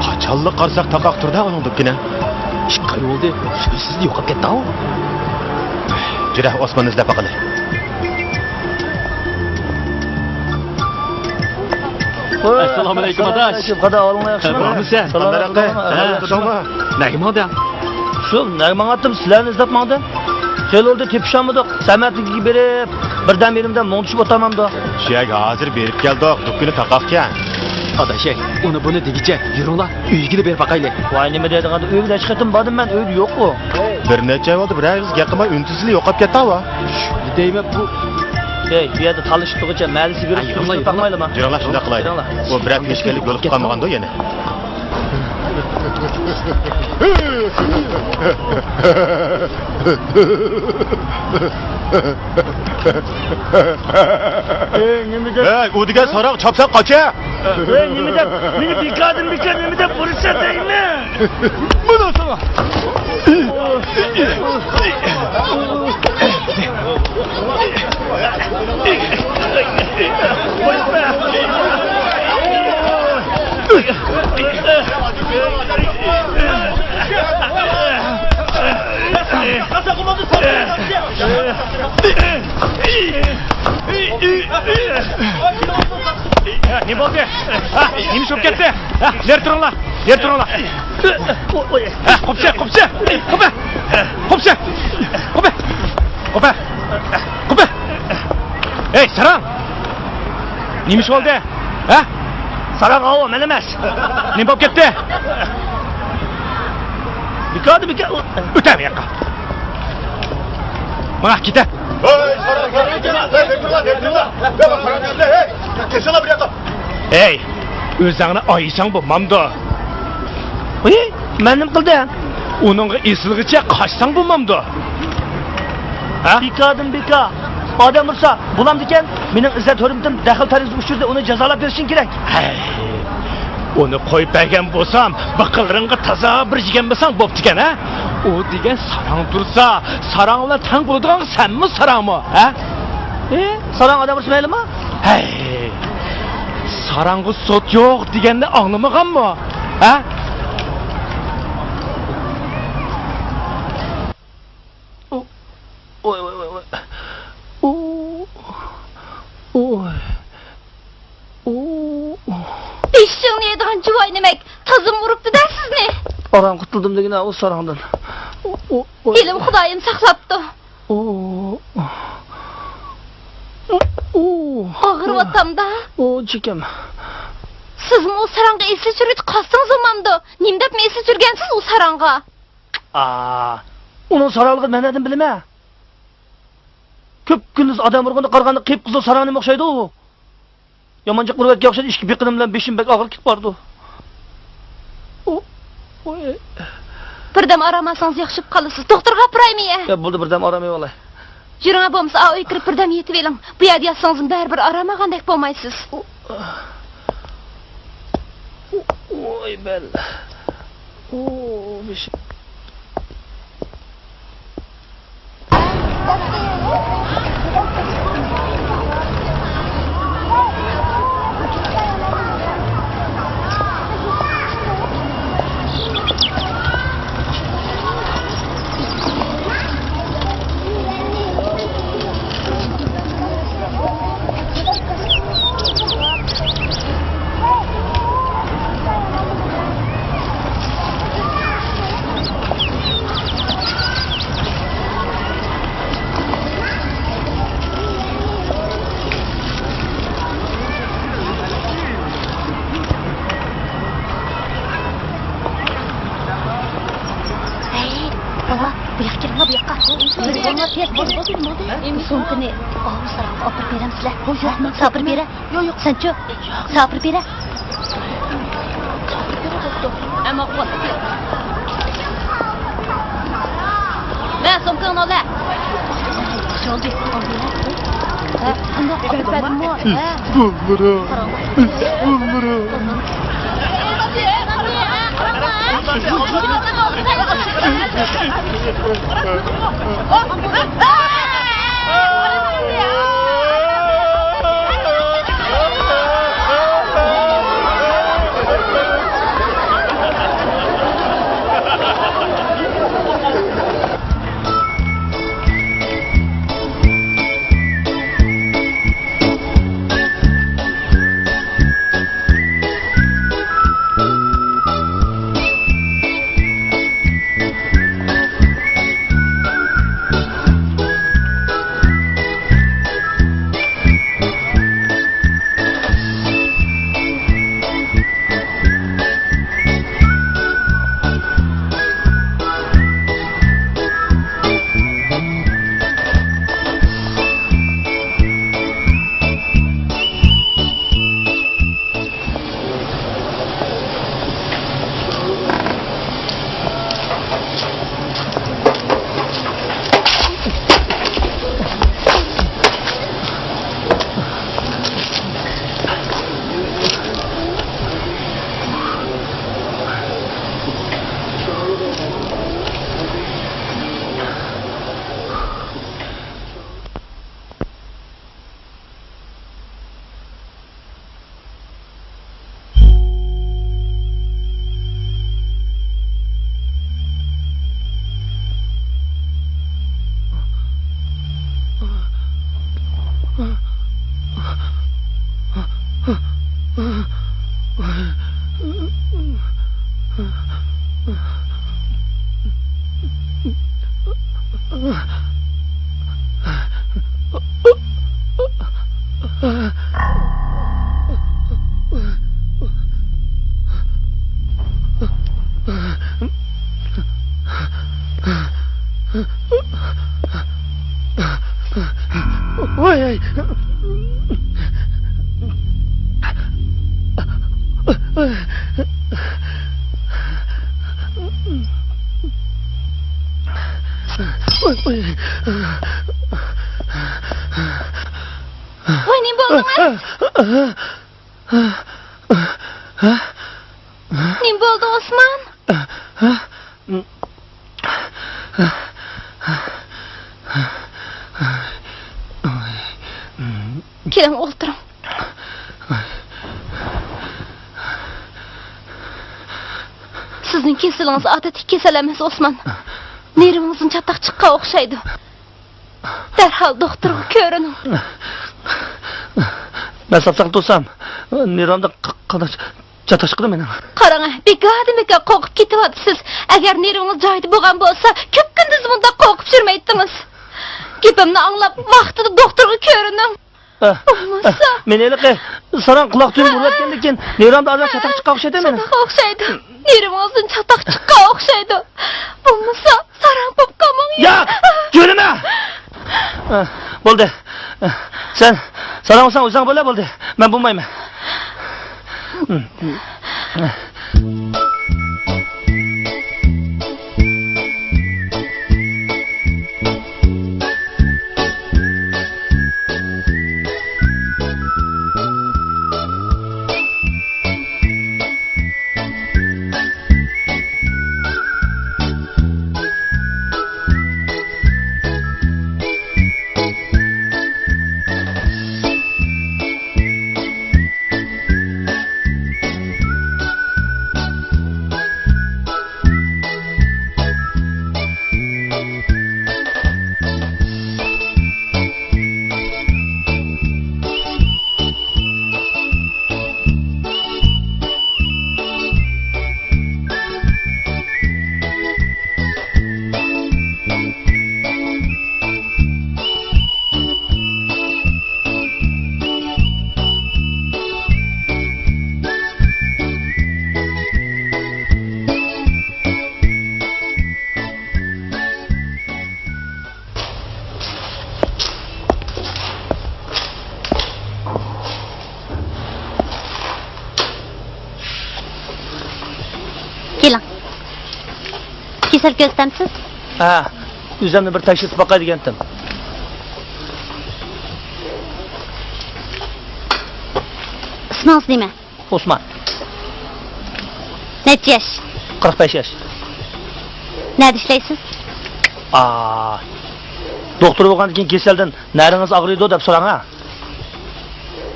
قاچانلا قارىساق تاقاق تۇردا ئۇنىڭ دۇكىنى. ئىككى ئاي بولدى، سۆزسىزلا يوقاپ كەتتى-ھاۋ. جۈرە، ئوسماننى ئىزدەپ باقىلى. ئەسسالامۇئەلەيكۇم، ئاداش. ئەسسالامۇئەلەيكۇم، قادا، ئالىڭلار ياخشىمۇ؟ بارمۇسەن؟ سالام ئەلەيكۇم. ھە، نەگە ماڭدىڭ؟ شۇ، نەگە ماڭاتتىم، سىلەرنى ئىزدەپ ماڭدىم. خېلى بولدى، تېپىشالمىدۇق. سەمەتلىككە بېرىپ، بىردەم يېرىمدە مۇڭدىشىپ ئولتۇرمامدۇ؟ شۇ يەرگە ھازىر بېرىپ كەلدۇق، دۇكىنى تاقاقكەن. ئاداش، ئۇنى بۇنى دېگۈچە، يۈرۈڭلار، ئۆيگىلا بېرىپ باقايلى. ۋاي، نېمە دەيدىغان، ئۆيگە نەچچە قېتىم باردىم مەن، ئۆيدە يوق ئۇ. بىر نەچچە ئاي بولدى، بىرەر ئېغىز گەپ قىلماي، ئۈن-تىنسىزلا يوقاپ كەتتى ھاۋا. دەيمەن بۇ. ئەي، بۇ يەردە تالىشىپ تۇرغۇچە مەلىسى بېرىپ، ئەي، يۈرۈڭلار، يۈرۈڭلار. تاقمايلىما؟ يۈرۈڭلار، شۇنداق قىلاي. يۈرۈڭلار. ئۇ بىرەر كۈن ئىكەنلىك يولۇقۇپ قالمىغاندۇ يەنە. ئەي، نېمە دەپ؟ ئەي، ئۇ دېگەن ساراڭ چاپسان قاچە! ئەي، نېمە دەپ؟ مېنى بىكاردىن بىكار نېمە دەپ ئۇرۇشسا دەيمەن؟ مانا ساڭا! نېمە بولدى؟ ھە، نېمە ئىش بولۇپ كەتتى؟ ھە، نېرى تۇرۇڭلار، نېرى تۇرۇڭلار. ھە، قوپسا، قوپسا، قوپە. قوپسا، قوپە، قوپە، قوپە. ئەي، ساراڭ! نېمە ئىش بولدى؟ ھە؟ ساراڭ ئاۋۇ، مەن ئەمەس. نېمە بولۇپ كەتتى؟ بىكاردىن بىكار. ئۆتە بۇ ياققا. ماڭا كېتە. ھەي، ساراڭ، ساراڭ، كەلسىلا بۇ ياققا. ھەي، ئۆزۈڭنى ئايىساڭ بولمامدۇ؟ ھەي، مەن نېمە قىلدىم؟ ئۇنىڭغا ئېسىلغىچە قاچساڭ بولمامدۇ؟ ھە؟ بىكاردىن بىكار. ئادەم ئۇرسا بولامدىكەن؟ مېنىڭ ئىززەت-ھۆرمىتىم دەخلى-تەرۇزى ئۇچرىدى، ئۇنى جازالاپ بېرىشىڭ كېرەك. ھەي، ئۇنى قويۇپ بەرگەن بولسام، بىقىنلىرىڭغا تازا بىر يېگەن بولساڭ بوپتىكەن، ھە؟ ئۇ دېگەن ساراڭ تۇرسا، ساراڭ بىلەن تەڭ بولىدىغان سەنمۇ ساراڭمۇ، ھە؟ ئى، ساراڭ ئادەم ئۇرسا مەيلىمۇ؟ ھەي، ساراڭغا سوت يوق دېگەننى ئاڭلىمىغانمۇ؟ ھە؟ ئۇ، ۋاي، ۋاي، ۋاي، ۋاي. ئۇ، ۋاي. ئۇ، ئۇ. بېشىڭنى يەيدىغان جۇۋاي نېمەك، تازىمۇ ئۇرۇپتۇ-دە سىزنى. ئاران قۇتۇلدۇم دېگىنە ئۇ ساراڭدىن. ئۇ، ئۇ، ئۇ. ھېلىمۇ خۇدايىم ساقلاپتۇ. ئۇ، ئۇ. ئۇ، ئۇ. ئاغرىۋاتامدا. ئۇ، چېكەم. سىزمۇ ئۇ ساراڭغا ئېسىل چۈشۈرگۈچە قالسىڭىز بولمامدۇ؟ نېمە دەپمۇ ئېسىل چۈشۈرگەنسىز ئۇ ساراڭغا؟ ئا، ئۇنىڭ ساراڭلىقىنى مەن نەدىن بىلىمەن؟ كۈپكۈندۈز ئادەم ئۇرغاندا قارىغاندا قىپقىزىل ساراڭ نېمە ئوخشايدۇ ئۇ؟ يامان جىق ئۇرۇۋەتكەن ئوخشايدۇ، ئىككى بېقىنىم بىلەن بېشىم بەك ئاغرىپ كېتىپ بارىدۇ. ئۇ، ئۇ، ئى. بىردەم ئارام ئالسىڭىز ياخشى بولۇپ قالىسىز. دوختۇرغا ئاپىرايمۇ يە؟ يا، بولدى، بىردەم ئارام ئېلىۋالاي. يۈرۈڭە، بولمىسا ئا ئۆيگە كىرىپ بىردەم يېتىۋېلىڭ. بۇ يەردە ياتسىڭىزمۇ بەرىبىر ئارام ئالغاندەك بولمايسىز. ئۇ، ئۇ، ئوي، بەل. ئۇ، بېشىم. ھەي، بالا، بۇ ياققا كىرىڭلار، بۇ ياققا. بولدى، بولدى، بولدى. سومكىنى ئاۋۇ ساراڭغا ئاپىرىپ بېرەمسىلەر؟ ياق، ياق، مەن ساپىرىپ بېرەي. ياق، ياق. سەنچۇ؟ ساپىرىپ بېرە. ھە، ماقۇل. مە، سومكاڭنى ئال، ھە. ھە، قانداق ئاپىرىپ بەردىمۇ؟ ھە. بولمىدى. بولمىدى. ۋاي، ۋاي. ۋاي، ۋاي. ۋاي، نېمە بولدىڭىز؟ نېمە بولدى، ئوسمان؟ كېلىڭ، ئولتۇرۇڭ. سىزنىڭ كېسىلىڭىز ئادەتتىكى كېسەل ئەمەس، ئوسمان. نېرۋىڭىزدىن چاتاق چىققان ئوخشايدۇ. دەرھال دوختۇرغا كۆرۈنۈڭ. مەن ساپ ساقىت بولسام، نېرۋامدا ق-، قانداق چاتاق چىقىدۇ مېنىڭ؟ قاراڭ، بىكاردىن بىكار قورقۇپ كېتىۋاتىسىز. ئەگەر نېرۋىڭىز جايىدا بولغان بولسا، كۈپكۈندۈز مۇنداق قورقۇپ يۈرمەيتتىڭىز. گېپىمنى ئاڭلاپ، ۋاقتىدا دوختۇرغا كۆرۈنۈڭ. ئە، بولمىسا. ئە، مېنى ھېلىقى ساراڭ قۇلاق تۈۋىنى ئۇرۇۋەتكەندىن كېيىن نېرۋامدا ئازراق چاتاق چىققان ئوخشايدۇ مېنىڭ. شۇنداق ئوخشايدۇ. نېرۋىڭىزدىن چاتاق چىققان ئوخشايدۇ. بولمىسا، ساراڭ بولۇپ قالماڭ. ياق، جۆرىمە! ئە، بولدى. ئە، سەن ساراڭ بولساڭ ئۆزۈڭ بولە، بولدى. مەن بولمايمەن. كېلىڭ. كېسەل كۆرسەمسىز؟ ھە، ئۆزۈمنى بىر تەكشۈرتۈپ باقاي دېگەنتىم. ئىسمىڭىز نېمە؟ ئوسمان. نەچچە ياش؟ قىرىق بەش ياش. نەدە ئىشلەيسىز؟ ئا، دوختۇر بولغاندىن كېيىن كېسەلدىن نەرىڭىز ئاغرىيدۇ دەپ سوراڭ ھە.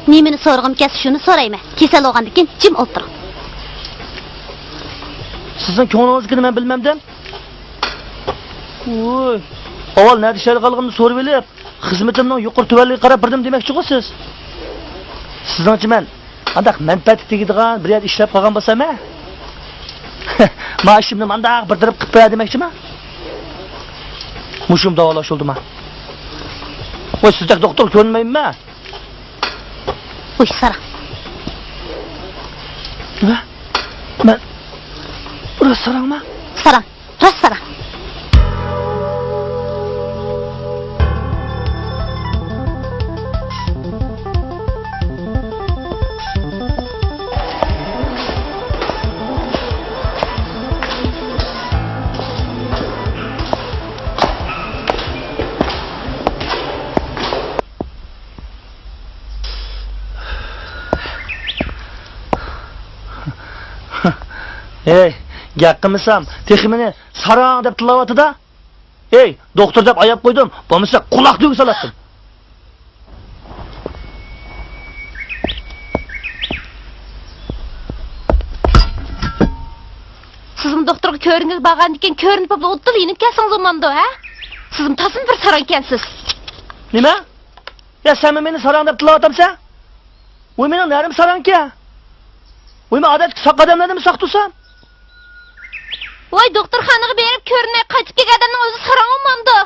نېمىنى سورىغۇم كەلسە شۇنى سورايمەن. كېسەل بولغاندىن كېيىن جىم ئولتۇرۇڭ. سىزنىڭ كۆڭلىڭىزدىكىنى مەن بىلمەمدىم. ۋوي، ئاۋۋال نەدە ئىشلەيدىغانلىقىمنى سورىۋېلىپ، خىزمىتىمنىڭ يۇقىرى تۆۋەنلىكىگە قاراپ بېرىدۇ دېمەكچىغۇ سىز؟ سىزنىڭچە مەن قانداق مەنپەئەتكە تېگىدىغان بىر يەردە ئىشلەپ قالغان بولسام ھە؟ مائاشىمنى مانداق بىر تەرەپ قىلىپ بېرە دېمەكچىما؟ مۇشۇمۇ داۋالاش بولدىما؟ ۋاي، سىزدەك دوختۇر كۆرمەيمەن. ۋۇي، ساراڭ. نېمە؟ مەن راست ساراڭما؟ ساراڭ. راست ساراڭ. ھەي، گەپ قىلمىسام، تېخى مېنى ساراڭ دەپ تىللاۋاتىدۇ. ھەي، دوختۇر دەپ ئاياپ قويدۇم، بولمىسا قۇلاق تۈۋىگە سالاتتىم. سىزمۇ دوختۇرغا كۆرۈنگىلى بارغاندىكىن، كۆرۈنۈپ بولۇپلا ئوتتىلا يېنىپ كەلسىڭىز بولمامدۇ، ھە؟ سىزمۇ تازىمۇ بىر ساراڭ ئىكەنسىز. نېمە؟ يا، سەنمۇ مېنى ساراڭ دەپ تىللاۋاتامسەن؟ ۋوي، مېنىڭ نەرىم ساراڭكەن؟ ۋوي، مەن ئادەتتىكى ساق ئادەملەردىنمۇ ساق تۇرسام؟ ئاي، دوختۇرخانىغا بېرىپ كۆرۈنەي، قايتىپ كەلگەن ئادەمنىڭ ئۆزى ساراڭ بولمامدۇ؟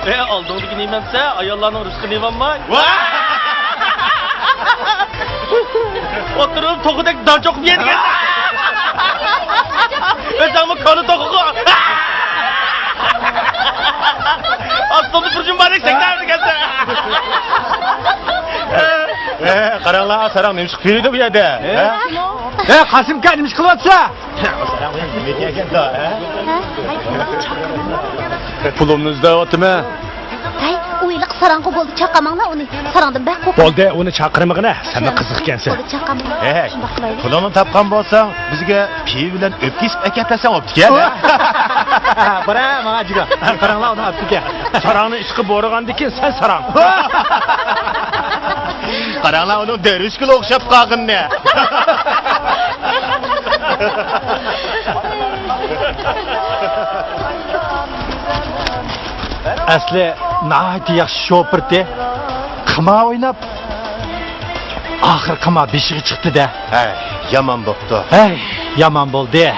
ئە، ئالدىڭدىكى نېمەمسە، ئاياللارنىڭ رىزقىنى يېۋالماي. ۋاھ! ئولتۇرۇپ توخۇدەك دان چوقۇپ يەيدىكەن. ئۆزۈڭمۇ كالا توخۇغۇ. ئاستىڭدا بىر جۈمبەدەك سەكرەپ يۈرگەنسەن. ئە، قاراڭلار، ساراڭ نېمە ئىش قىلىۋېرىدۇ بۇ يەردە؟ ئە؟ ئە، قاسىمكا، نېمە ئىش قىلىۋاتىسەن؟ پۇلۇمنى ئىزدەۋاتىمەن. ھەي، ئۇ ھېلىقى ساراڭغۇ، بولدى، چاقاماڭلار ئۇنى. ساراڭدىن بەك قورقۇم. بولدى، ئۇنى چاقىرمىغىنە، سەنمۇ قىزىق ئىكەنسەن. بولدى، چاقاماڭلار. ھەي، شۇنداق قىلايلى. پۇلۇڭنى تاپقان بولساڭ، بىزگە پىۋا بىلەن ئۆپكە ئېسىپ ئەكەتسەڭ بوپتىكەن. بارە، ماڭا جىگا. قاراڭلار، ئۇنى ئاپتىكەن. ساراڭنى ئىشقا بورىغاندىكىن سەن ساراڭ. قاراڭلار، ئۇنىڭ دەرۋىشكىلا ئوخشاپ قالغىنىنى. ئەسلى ناھايىتى ياخشى شوپۇرتى. قىمار ئويناپ، ئاخىرى قىمار بېشىغا چىقتى-دە. ھەي، يامان بوپتۇ. ھەي، يامان بولدى.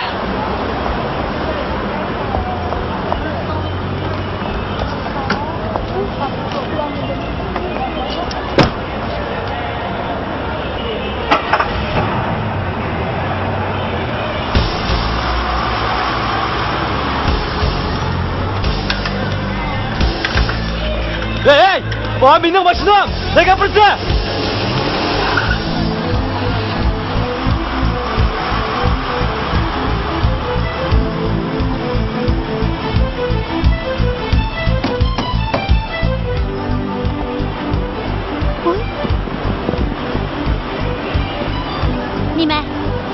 ھەي، ھەي! ئۇ مېنىڭ ماشىنام! نەگە ئاپىرىسەن؟ ۋوي. نېمە؟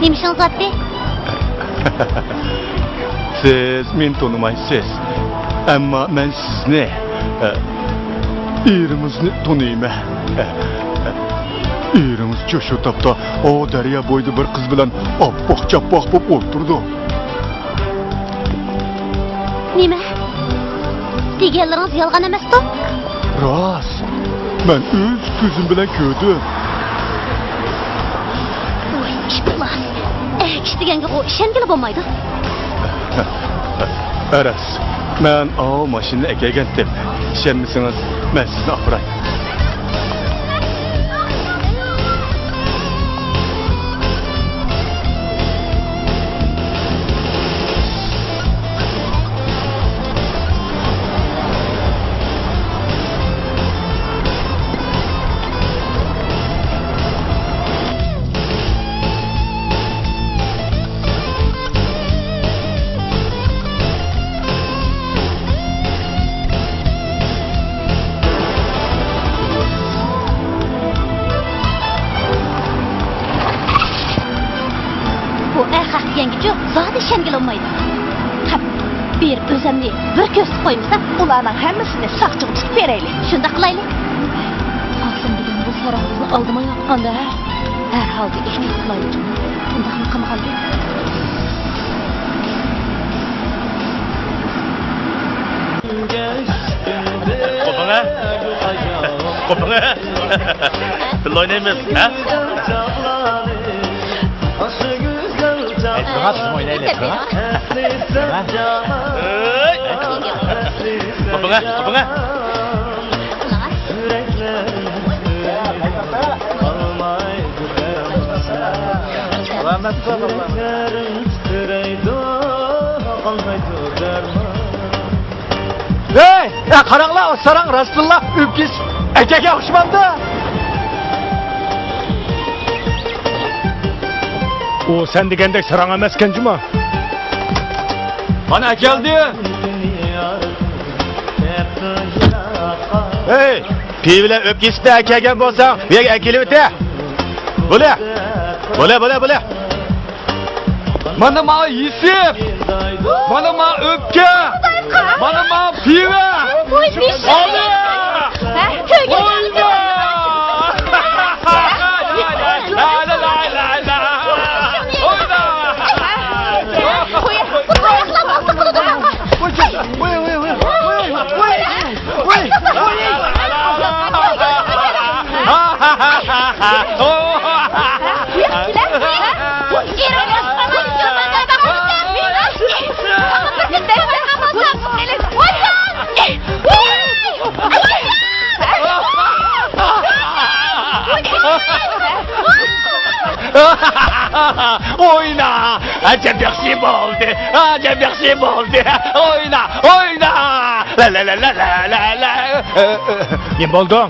نېمە ئىشىڭىز بارتى؟ سىز مېنى تونۇمايسىز. ئەمما مەن سىزنى، ئە، ئېرىڭىزنى تونۇيمەن. ئە، ئە، ئېرىڭىزچۇ شۇ تاپتا ئۇ دەريا بويىدا بىر قىز بىلەن ئاپئاق-چاپئاق بولۇپ ئولتۇرىدۇ. نېمە؟ دېگەنلىرىڭىز يالغان ئەمەستۇ؟ راست. مەن ئۆز كۆزۈم بىلەن كۆردۈم. ۋاي ئىپلاس. ئەكىش دېگەنگىغۇ ئىشەنگىلى بولمايدۇ. ئەرەس، مەن ئاۋۇ ماشىنىنى ئەكەلگەنتىم. ئىشەنمىسىڭىز، مەن سىزنى ئاپىراي. بۇ ئەخەق دېگەنگىچۇ زادى ئىشەنگىلى بولمايدۇ. قەپ، بېرىپ ئۆزەمنى بىر كۆرسىتىپ قويمىسا. ئۇلارنىڭ ھەممىسىنى ساقچىغا تۇتۇپ بېرەيلى. شۇنداق قىلايلى. قاسىم بىلەن بۇ ساراڭ بىزنى ئالدىمايۋاتقاندا، ھە؟ ھەر ھالدا ئېھتىيات قىلايلى جۇمۇ. ئۇنداقمۇ قىلمىغاندى. قوپۇڭ ھە؟ قوپۇڭ ھە؟ بىللە ئوينايمىز ھە؟ ئەي، تۇرۇڭ، بىزمۇ ئوينايلى، تۇرۇڭ. ئەي. قوپۇڭ ھە؟ قوپۇڭ ھە؟ سالامەت بول. ھەي، ھە، قاراڭلار، ئۇ ساراڭ راستتىنلا ئۆپكىسى ئەكەگە ئوخشىمامدۇ؟ ئۇ سەن دېگەندەك ساراڭ ئەمەسكەن جۇما. مانا ئەكەلدى. ھەي، پىۋا بىلەن ئۆپكە يېسىپ ئەكەلگەن بولساڭ، بۇ يەرگە ئەكېلىۋېتە. بولە. بولە، بولە، بولە. مانا ماڭا يېسىپ. مانا ماڭا ئۆپكە. مانا ماڭا پىۋا. ۋاي، بېشىم. ئالدى. ھە؟ كۆرگەن. ۋاي، ۋاي. لا، لا، لا، لا، لا. ئوينا. ئوينا! ئەجەب ياخشى بولدى! ئەجەب ياخشى بولدى! ئوينا! ئوينا! لا، لا، لا. نېمە بولدۇڭ؟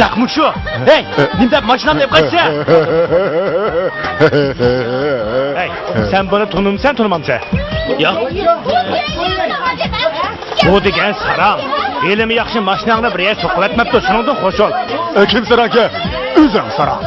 نەق مۇشۇ! ھەي، نېمە دەپ ماشىنامنى ئېلىپ قاچىسەن؟ ھەي، سەن بۇنى تونۇمسەن، تونۇمامسەن؟ ياق. بۇ دېگەن ساراڭ. ھېلىمۇ ياخشى ماشىناڭنى بىر يەرگە سوقۇۋەتمەپتۇ، شۇنىڭدىن خوش بول. ئە، كىم ساراڭكەن؟ ئۆزۈڭ ساراڭ.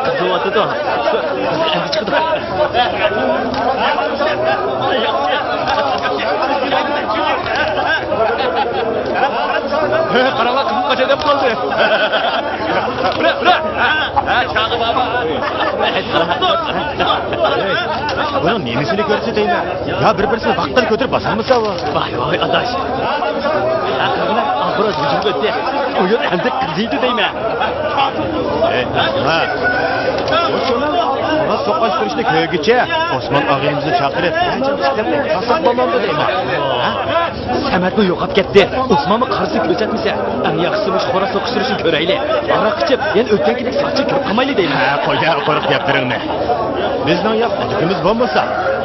قىزىۋاتىدۇ. ئەمدى چىقىدۇ. قاراڭلار، قىزىم قاچاي دەپ قالدى. بۇرا، بۇرا. ھە، چاغى بابا. بۇنىڭ نېمىسىنى كۆرسىتەيمەن؟ يا بىر-بىرسىنى ۋاقتىدا كۆتۈرۈپ باسالمىسا بۇ. ۋاي، ۋاي، ئاداش. ھە، قارىغىنا، ئاخىرى ھۇجۇم ئۆتتى. ئۇ يەر ئەمدى قىزىيدۇ دەيمەن. ئەي، ھە. ماڭا سوقۇشتۇرۇشنى كۆرگۈچە، ئوسمان ئاغىنىمىزنى چاقىرىپ، قاساپ بولامدۇ دەيمەن. ھە؟ سەمەتمۇ يوقاپ كەتتى. ئوسمانمۇ قارىسىنى كۆرسەتمىسە. ئەڭ ياخشىسى مۇشۇ خوراز سوقۇشتۇرۇشنى كۆرەيلى. ھاراق ئىچىپ، يەنە ئۆتكەنكىدەك ساقچى كۆپ قالمايلى دەيمەن. ھە، قويە قۇرۇق گەپلىرىڭنى. بىزنىڭ يا خوتۇنىمىز بولمىسا،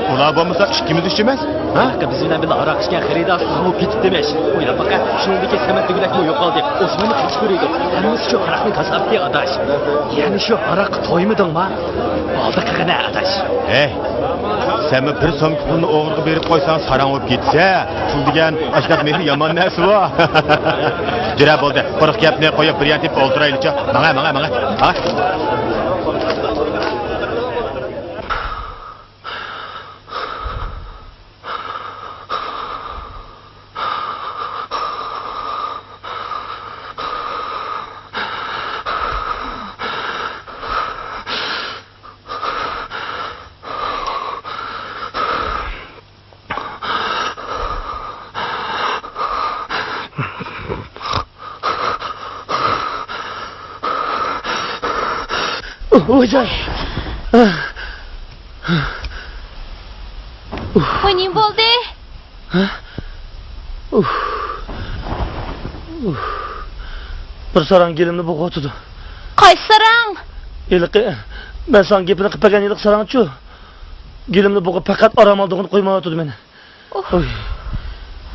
ئۇلار بولمىسا ئىككىمىز ئۈچ ئەمەس. ھە؟ بىز بىلەن بىللە ھاراق ئىچكەن خېرىدار ساڭا بېكىتتىمىش. ئويلاپ باقە، شۇنىڭدىكى سەمەت دېگۈدەكمۇ يوقالدى. ئوسمانمۇ قېچىپ يۈرىدۇ. ھەممىسى شۇ ھاراقنىڭ كاساپىتى، ئاداش. يەنە شۇ ھاراققا تويمىدىڭما؟ ئالدى قىلغىنە، ئاداش. ھەي، سەنمۇ بىر سومكا پۇلنى ئوغرىغا بېرىپ قويساڭ، ساراڭ بولۇپ كېتىسە. پۇل دېگەن ئاشۇنداق مېھىر يامان نەرسىۋۇ. جۈرە بولدى، قۇرۇق گەپنى قويۇپ، بىر يەر تېپىپ ئولتۇرايلىچۇ. ماڭە، ماڭە، ماڭە. ھا؟ ۋايجان. ۋاي، نېمە بولدى؟ ھە؟ ئۇھ. ئۇھ. بىر ساراڭ گېلىمنى بوغۇۋاتىدۇ. قايسى ساراڭ؟ ھېلىقى، مەن ساڭا گېپىنى قىلىپ بەرگەن ھېلىقى ساراڭچۇ؟ گېلىمنى بوغۇپ پەقەت ئارام ئالىدىغىنى قويمايۋاتىدۇ مېنى. ئۇھ.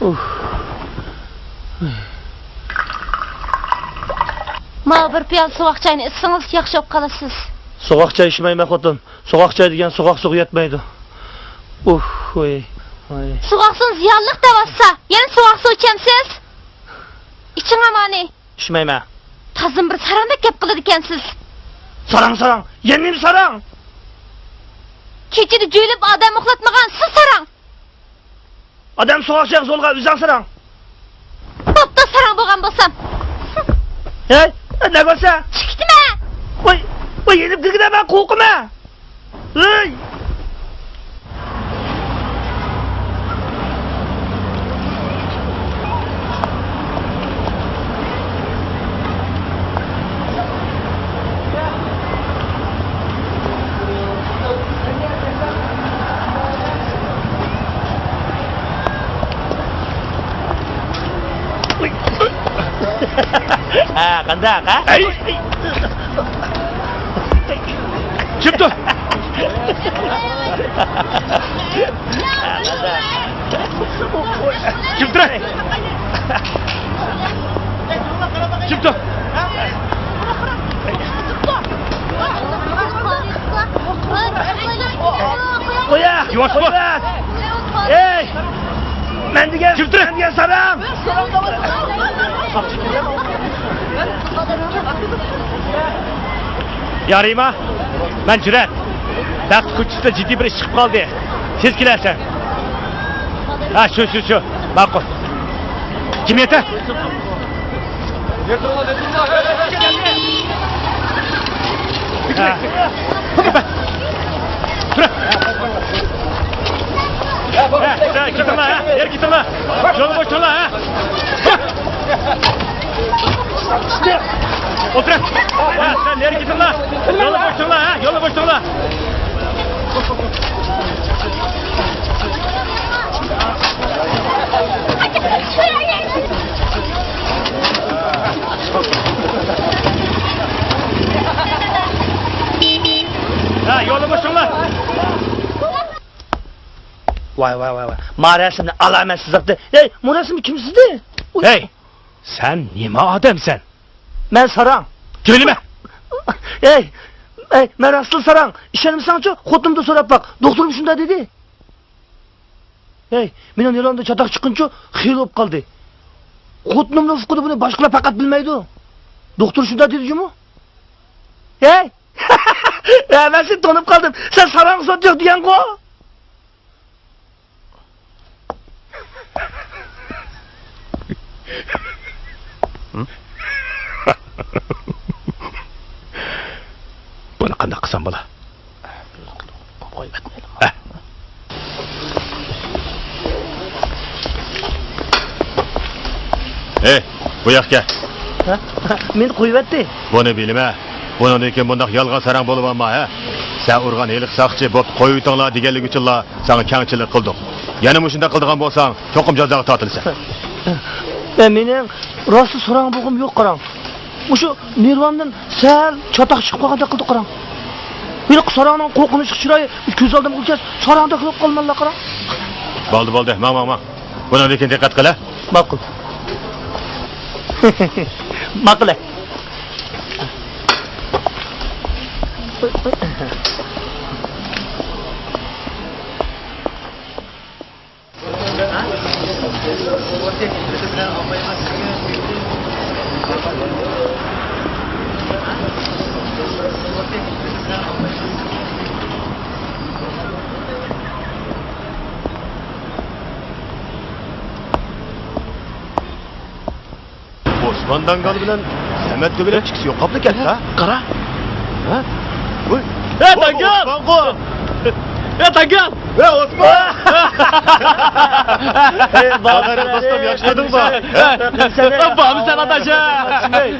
ئۇھ. ماۋۇ بىر پىيالە سوغۇق چاينى ئىچسىڭىز ياخشى بولۇپ قالىسىز. سوغۇق چاي ئىچمەيمەن خوتۇن. سوغۇق چاي دېگەن سوغۇق سۇغا يەتمەيدۇ. ئۇھ، ۋاي، ۋاي. سوغۇق سۇ زىيانلىق دەۋاتسا، يەنە سوغۇق سۇ ئىچەمسىز؟ ئىچىڭ ئامانى. ئىچمەيمەن. تازىمۇ بىر ساراڭدەك گەپ قىلىدىكەنسىز. ساراڭ، ساراڭ! يەنە نېمە ساراڭ؟ كېچىدە جۆيلۈپ ئادەم ئۇخلاتمىغان سىز ساراڭ! ئادەم سوغۇق چايغا زورلىغان ئۆزۈڭ ساراڭ! بوپتۇ، ساراڭ بولغان بولسام. ھەي، نە كۆرسە؟ چىقىتمە! ۋاي، ۋاي، يېنىپ كىرگىنە مەن قورقىمەن! ھەي! ھە، قانداق، ھە؟ ئەي! چىپ تۇر! چىپ تۇر! چىپ تۇر! قويە! يۇۋاش بول! ئەي! مەن دېگەن، كىم تۇرۇپ؟ مەن دېگەن ساراڭ! يا رىما، مەن جۈرئەت. بەخت كوچىسىدا جىددىي بىر ئىش چىقىپ قالدى. تېز كېلەرسەن. ھە، شۇ، شۇ، شۇ. ماقۇل. كىم يېتە؟ ھە. تۇرۇڭ. ھە، سەن كېتىڭلار، ھە. يەر كېتىڭلار. يولنى بوشىتىڭلار، ھە. ئولتۇرۇڭ. ھە، سەن يەر كېتىڭلار. يولنى بوشىتىڭلار، ھە. يولنى بوشىتىڭلار. ھە، يولنى بوشىتىڭلار. ۋاي، ۋاي، ۋاي، ۋاي. ما رەسىمنى ئالامەت سىزىقتى. ھەي، بۇ رەسىمنى كىم سىزدى؟ ئۇي. ھەي، سەن نېمە ئادەمسەن؟ مەن ساراڭ. جۆيلىمە! ھەي، ھەي، مەن راستلا ساراڭ. ئىشەنمىسەڭچۇ، خوتۇنۇمدىن سوراپ باق. دوختۇرۇم شۇنداق دېدى. ھەي، مېنىڭ نېرۋامدا چاتاق چىققىنىچۇ خېرى بولۇپ قالدى. خوتۇنۇمنىڭ ئۇقىدۇ، بۇنى باشقىلار پەقەت بىلمەيدۇ. دوختۇر شۇنداق دېدى جۇمۇ. ھەي! ھە، مەن سېنى تونۇپ قالدىم. سەن ساراڭ سوت يوق دېگەنغۇ؟ بۇنى قانداق قىلسام بولا؟ ھەي، بۇ ياققا كەل. ھە؟ مېنى قويۇۋەتتى. بۇنى بىلىمە. بۇنىڭدىن كېيىن بۇنداق يالغان ساراڭ بولۇۋالما، ھە؟ سەن ئۇرغان ھېلىقى ساقچى بوپتۇ، قويۇۋېتىڭلار دېگەنلىكى ئۈچۈنلا ساڭا كەڭچىلىك قىلدۇق. يەنە مۇشۇنداق قىلىدىغان بولساڭ، چوقۇم جازاغا تارتىلىسەن. ئە، مېنىڭ راستلا ساراڭ بولغۇم يوق، قاراڭ. مۇشۇ نېرۋامدىن سەل چاتاق چىقىپ قالغاندەك قىلدى، قاراڭ. ھېلىقى ساراڭنىڭ قورقۇنچلۇق چىرايى كۆز ئالدىمغا كەلسە، ساراڭدەك بولۇپ قالىمەنلا، قاراڭ. بولدى، بولدى، ماڭ، ماڭ، ماڭ. بۇنىڭدىن كېيىن دىققەت قىل، ھە؟ ماقۇل. ماقۇل، ھە. ئوسمان داڭگال بىلەن سەمەت تۆگىلەك ئىككىسى يوقاپلا كەتتى، ھە؟ قارا. ھە؟ ۋوي. ھە، داڭگال! ئوسمانغۇ! ھە، داڭگال! ھە، ئوسمان! ئەي، بابا، دوستۇم، ياخشىمۇ؟ ھە، بارمىسەن، ئاداش؟ ۋاي،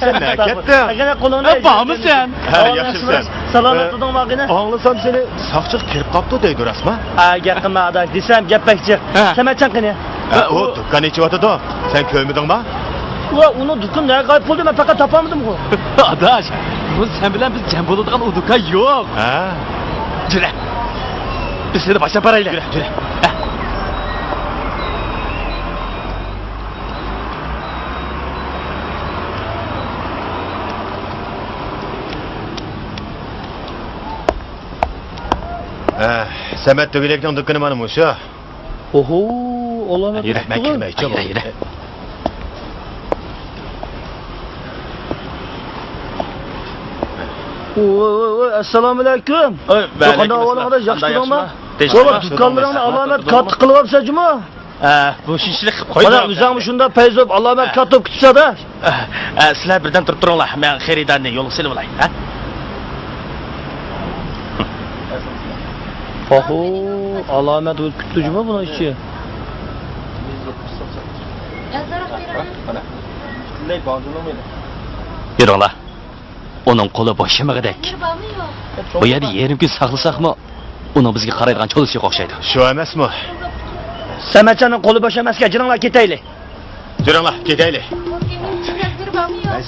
سەن نەگە كەتتىڭ؟ ھە، بارمىسەن؟ ھە، ياخشىمۇسەن؟ سالامەت تۇردۇڭ، ماقىنە؟ ئاڭلىسام، سېنى ساقچىغا كىرىپ قاپتۇ دەيدۇ، راستمۇ؟ ھە، گەپ قىلما، ئاداش، دېسەم، گەپ بەك جىق. ھە. سەمەتجان قېنى؟ ھە، ئۇ دۇكان ئېچىۋاتىدۇ. سەن كۆرمىدىڭما؟ ۋا، ئۇنىڭ دۇكىنى نەگە غايىپ بولدى، مەن پەقەت تاپالمىدىمغۇ. ئاداش، بۇ سەن بىلەن بىز جەم بولىدىغان ئۇ دۇكان يوق. ھە. جۈرە. بىز سېنى باشلاپ بارايلى. جۈرە، جۈرە. ھە. ھە، سەمەت تۆگىلەكنىڭ دۇكىنى مانا مۇشۇ. ئوھو، ئالامەت يۈرە، مەن كىرمەي، چابا. يۈرە، يۈرە. ۋوي، ۋوي، ۋوي، ئەسسالامۇئەلەيكۇم. ۋەئەلەيكۇم ئەسسالام. قانداق ئەھۋالىڭ، ئاداش، ياخشى تۇردۇڭما؟ ۋاي، دۇكانلىرىڭنى ئالامەت كاتتا قىلىۋاپسەن جۇمۇ. ھە، بۇ شۇنچىلىك قىلىپ قويدۇم. مانا ئۆزۈڭمۇ شۇنداق پەيزى بولۇپ ئالامەت كاتتا بولۇپ كېتىپسەن-دە. ئە، سىلەر بىردەم تۇرۇپ تۇرۇڭلار، مەن خېرىدارنى يولغا سېلىۋالاي، ھە؟ ئاھۇ، ئالامەت ئۆتۈپ كېتىپتۇ جۇمۇ بۇنىڭ ئىچى. يۈرۈڭلار. ئۇنىڭ قولى بوشىمىغۇدەك. بۇ يەردە يېرىم كۈن ساقلىساقمۇ، ئۇنىڭ بىزگە قارايدىغان چولىسى يوق ئوخشايدۇ. شۇ ئەمەسمۇ؟ سەمەتجاننىڭ قولى بوش ئەمەسكەن، جېنىڭلار كېتەيلى. جېنىڭلار كېتەيلى.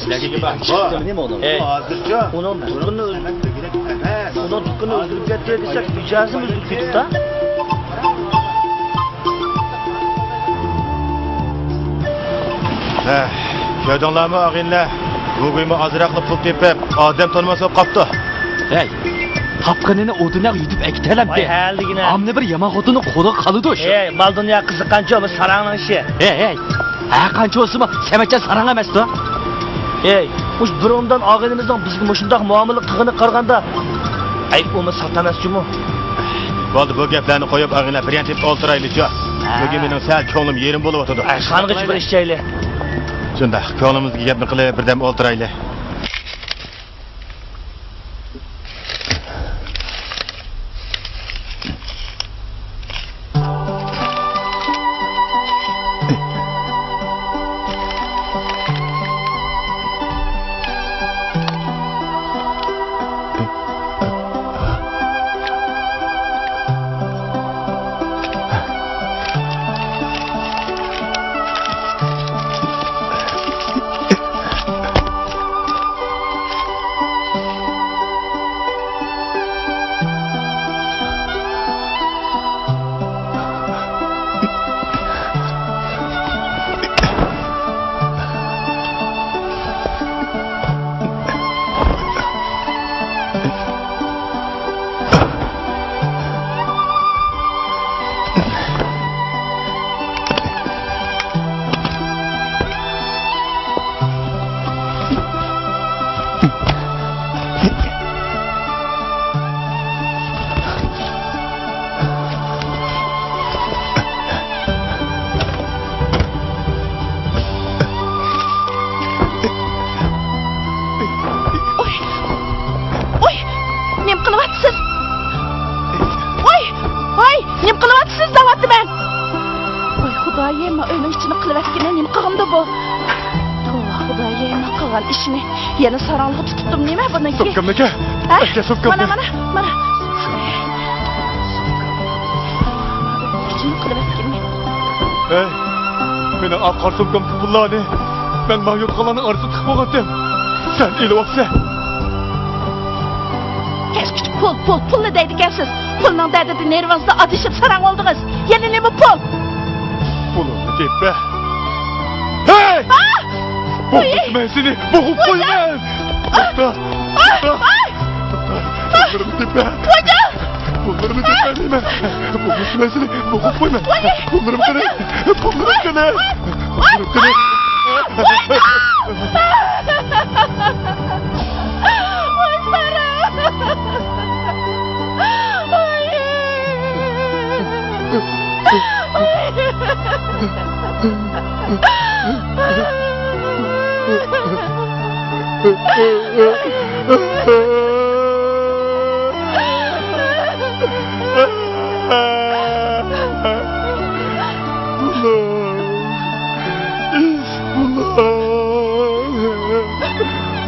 سىلەرگە گېپىم چىقتىمۇ نېمە ئۇنىڭ؟ ھەي. ھازىرچۇ. ئۇنىڭ دۇكىنىنى ئۆزگەرتتى. ئۇنىڭ دۇكىنىنى ئۆزگەرتتى دېسەك، مىجەزىمۇ ئۆزگىرىپ كېتىپتۇ. ھە، كۆردۈڭلارمۇ ئاغىنىلەر؟ بۈگۈنمۇ ئازراقلا پۇل تېپىپ، ئادەم تونۇماس بولۇپ قاپتۇ. ھەي، تاپقىنىنى ئۇدۇنياغا يۈدۈپ ئەكېتەلەمدى. ۋاي، ھەلىگىنە. ئامما بىر يامان خوتۇننىڭ قولىغا قالىدۇ شۇ. ھەي، مال دۇنيا قىزىققانچۇ، بۇ ساراڭنىڭ ئىشى. ھەي، ھەي، ھەر قانچە بولسىمۇ، سەمەتجان ساراڭ ئەمەستۇ. ھەي، مۇشۇ بىر ئومدان ئاغىنىمىزنىڭ بىزگە مۇشۇنداق مۇئامىلە قىلغىنىغا قارىغاندا، ئەي، ئۇمۇ سات ئەمەسچۇمۇ؟ بولدى، بۇ گەپلەرنى قويۇپ، ئاغىنە، بىر يەر تېپىپ ئولتۇرايلىچۇ. ھە. بۈگۈن مېنىڭ سەل كۆڭلۈم يېرىم بولۇۋاتىدۇ. ئاشخانىغىچە بىر ئىچەيلى. شۇنداق، كۆڭلىمىزدىكى گەپنى قىلىپ، بىردەم ئولتۇرايلى. ئوي! ئوي! نېمە قىلىۋاتىسىز؟ ئوي! ۋاي! نېمە قىلىۋاتىسىز دەۋاتىمەن! ۋاي خۇدايىم، ئۆينىڭ ئىچىنى قىلىۋەتكىنى نېمە قىلغىنىدۇ بۇ؟ توۋا خۇدايىم، قىلغان ئىشىنى يەنە ساراڭلىققا تۇتۇپتۇ نېمە بۇنىڭكى؟ سومكامنى ئەكە! ھە؟ ئەكە سومكامنى! مانا، مانا، مانا! ئۆينىڭ ئىچىنى قىلىۋەتكىنى. ھەي، مېنىڭ ئاق قارا سومكامدىكى پۇللارنى مەن ماڭا يوتقانلارنىڭ ئارىسىدا تىقىپ بولغانتىم. سەن ئېلىۋاپسەن. كەچكىچە پۇل، پۇل، پۇلنى دەيدىكەنسىز. پۇلنىڭ دەردىدە نېرۋىڭىزدا ئادىشىپ ساراڭ بولدىڭىز. يەنە نېمە پۇل؟ پۇلۇمنى تېپە. ھەي! ئا! بوغۇپ مەن سېنى، بوغۇپ قويىمەن. توختا، توختا، توختا. پۇللىرىمنى تېپە. پۇللىرىمنى تېپە دەيمەن. بوغۇپ مەن سېنى، بوغۇپ قويىمەن. پۇللىرىم قېنى؟ پۇللىرىم قېنى؟ پۇللىرىم قېنى؟ ۋاي ساراڭ!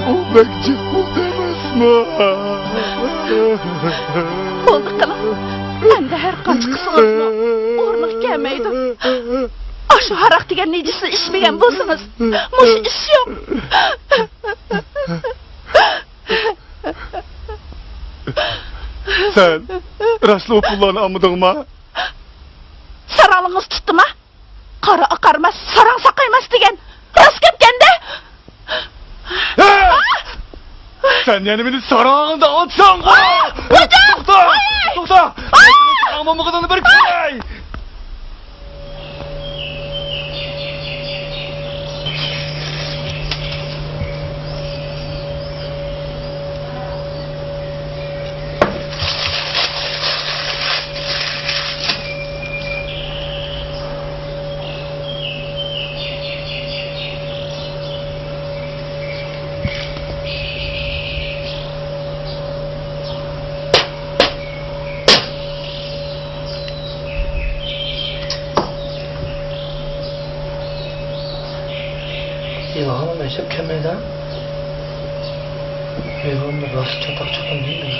ئۇ بەك جىق بولدى ئەمەسمۇ؟ بولدى قىلىڭ. ئەمدى ھەر قانچە قىلسىڭىزمۇ ئورنىغا كەلمەيدۇ. ئاشۇ ھاراق دېگەن نىجىسنى ئىچمىگەن بولسىڭىز، مۇشۇ ئىش يوق. سەن راسلا ئۇ پۇللارنى ئالمىدىڭما؟ ساراڭلىقىڭىز تۇتتىما؟ قارا ئاقارماس، ساراڭ ساقايماس دېگەن راست گەپكەندە. ھە! سەن يەنە مېنى ساراڭ دەۋاتساڭغۇ! توختا! توختا! ساراڭ بولمىغىنىڭنى بىر كۆرەي! ئىلھام ئەجەب كەلمەيدۇ. ئىلھام راست چاتاق چاتاق دەيدۇ.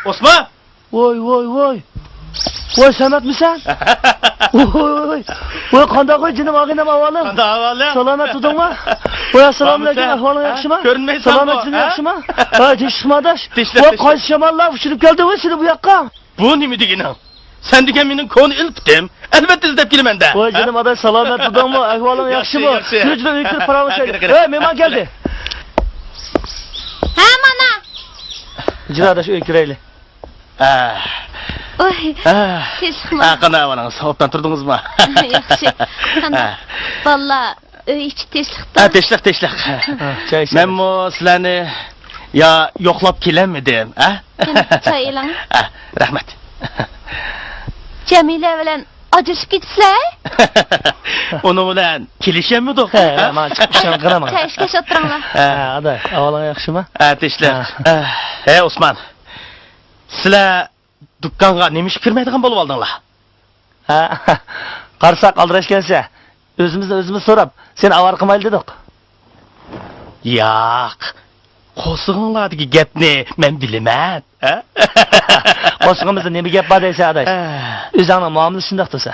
ئوسمان! ۋوي، ۋوي، ۋوي. ۋوي، سەمەتمىسەن؟ ۋوي، ۋوي، ۋوي. ۋوي، قانداق ۋوي، جېنىم ئاغىنەم، ئەھۋالىڭ؟ قانداق ئەھۋالىڭ؟ سالامەت تۇردۇڭمۇ؟ ۋوي، ئەسسالامۇئەلەيكۇم، ئەھۋالىڭ ياخشىمۇ؟ كۆرۈنمەيسەن. سالامەت، جېنىم، ياخشىمۇ؟ ھە، تىنچلىقمۇ ئاداش؟ ۋوي، قايسى شاماللار ئۇچۇرۇپ كەلدى ۋوي سېنى بۇ ياققا؟ بۇ نېمە دېگىنىڭ؟ سەن دېگەن مېنىڭ كونا ئىلپىتىم. ئەلۋەتتە ئىزدەپ كېلىمەن-دە. ۋاي، ھە؟ جېنىم ئاداش، سالامەت تۇردۇڭمۇ؟ ئەھۋالىڭ ياخشىمۇ؟ ياخشى، ياخشى. كىر، جېنىم، ئۆيگە كىرىپ پاراڭلىشايلى. ھە، كىر، كىر، كىر. ھە، مېھمان كەلدى. ھە، مانا. جېنىم ئاداش، ئۆيگە كىرەيلى. ئە. ۋاي، ئە. تىنچلىقمۇ؟ ئە، قانداق ئەھۋالىڭىز؟ ئوبدان تۇردىڭىزمۇ؟ ياخشى. قانداق؟ ئە. بالىلار ئۆي ئىچى تىنچلىقتا. ھە، تىنچلىق، تىنچلىق. ھە، چاي ئىچىمىز. مەنمۇ سىلەرنى يا يوقلاپ كېلەلمىدىم، ھە؟ قېنى، چاي ئېلىڭ. ھە، رەھمەت. جەمىلە بىلەن ئاجرىشىپ كېتىپسىلەر؟ ئۇنىڭ بىلەن كېلىشەلمىدۇق. ھە، ھە؟ مانا چىقىپ ئىشەن قىلىمەن. چاي ئىچكەچ ئولتۇرۇڭلار. ھە. ھە، ئاداش، ئەھۋالىڭ ياخشىمۇ؟ ھە، تىنچلىق. ھە. ھە. ھە، ئوسمان. سىلەر دۇكانغا نېمە ئىشقا كىرمەيدىغان بولۇۋالدىڭلار؟ ھە، قارىساق ئالدىراشكەنسەن. ئۆزىمىزدىن ئۆزىمىز سوراپ، سېنى ئاۋارە قىلمايلى دېدۇق. ياق، قورسىقىڭلاردىكى گەپنى مەن بىلىمەن، ھە؟ قورسىقىمىزدا نېمە گەپ بار دەيسەن، ئاداش؟ ھە. ئۆزۈڭنىڭ مۇئامىلىسى شۇنداق تۇرسا.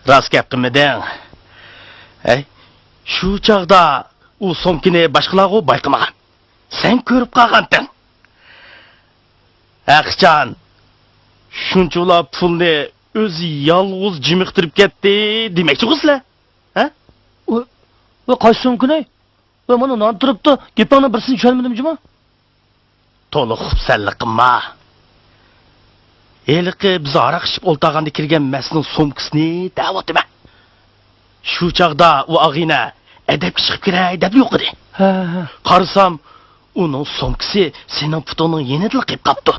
راست گەپ قىلمىدىڭ. ھەي، شۇ چاغدا ئۇ سومكىنى باشقىلارغۇ بايقىمىغان. سەن كۆرۈپ قالغانتىڭ. ھەقىچان، شۇنچىۋالا پۇلنى ئۆزى يالغۇز جىمىقتۇرۇپ كەتتى دېمەكچىغۇ سىلەر؟ ھە؟ ۋاي، ۋاي، قايسى سومكىنى؟ ۋاي، مانا نان تۇرۇپتۇ. گېپىڭنىڭ بىرسىنى چۈشەنمىدىم جۇمۇ. تولا خۇپسەنلىك قىلما. ھېلىقى بىز ھاراق ئىچىپ ئولتۇرغاندا كىرگەن مەستنىڭ سومكىسىنى دەۋاتىمەن. شۇ چاغدا ئۇ ئاغىنە ئەدەپكە چىقىپ كىرەي دەپ يوقىدى. ھە، ھە. قارىسام، ئۇنىڭ سومكىسى سېنىڭ پۇتۇڭنىڭ يېنىدىلا قېلىپ قاپتۇ.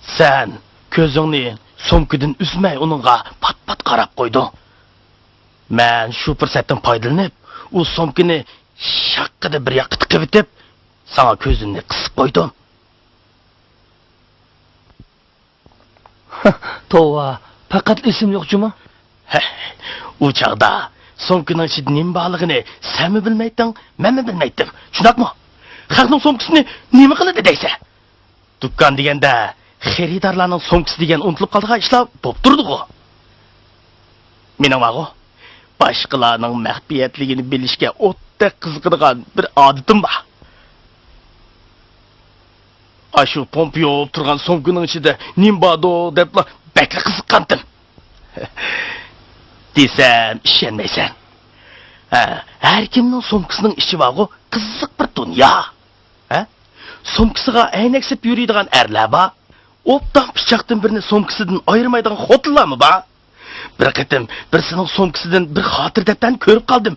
سەن كۆزۈڭنى سومكىدىن ئۈزمەي ئۇنىڭغا پات-پات قاراپ قويدۇڭ. مەن شۇ پۇرسەتتىن پايدىلىنىپ، ئۇ سومكىنى شاققىدە بىر ياققا تىقىۋېتىپ، ساڭا كۆزۈمنى قىسىپ قويدۇم. توۋا، پەقەت ئېسىم يوق جۇمۇ. ھە، ئۇ چاغدا سومكىنىڭ ئىچىدە نېمە بارلىقىنى سەنمۇ بىلمەيتتىڭ، مەنمۇ بىلمەيتتىم. شۇنداقمۇ؟ خەقنىڭ سومكىسىنى نېمە قىلىدۇ دەيسەن؟ دۇكان دېگەندە خېرىدارلارنىڭ سومكىسى دېگەن ئۇنتۇلۇپ قالىدىغان ئىشلار بولۇپ تۇرىدىغۇ. مېنىڭ بارغۇ، باشقىلارنىڭ مەخپىيەتلىكىنى بىلىشكە ئوتتەك قىزىقىدىغان بىر ئادىتىم بار. ئاشۇ پومپا يوغىنىپ تۇرغان سومكىنىڭ ئىچىدە نېمە باردۇ دەپلا بەكلا قىزىققانتىم. دېسەم ئىشەنمەيسەن. ھە، ھەر كىمنىڭ سومكىسىنىڭ ئىچى بارغۇ، قىزىق بىر دۇنيا. ھە؟ سومكىسىغا ئەينەك سېلىپ يۈرىدىغان ئەرلەر بار. ئوبدان پىچاقتىن بىرنى سومكىسىدىن ئايرىمايدىغان خوتۇنلارمۇ بار. بىر قېتىم بىرسىنىڭ سومكىسىدىن بىر خاتىرە دەپتەرنى كۆرۈپ قالدىم.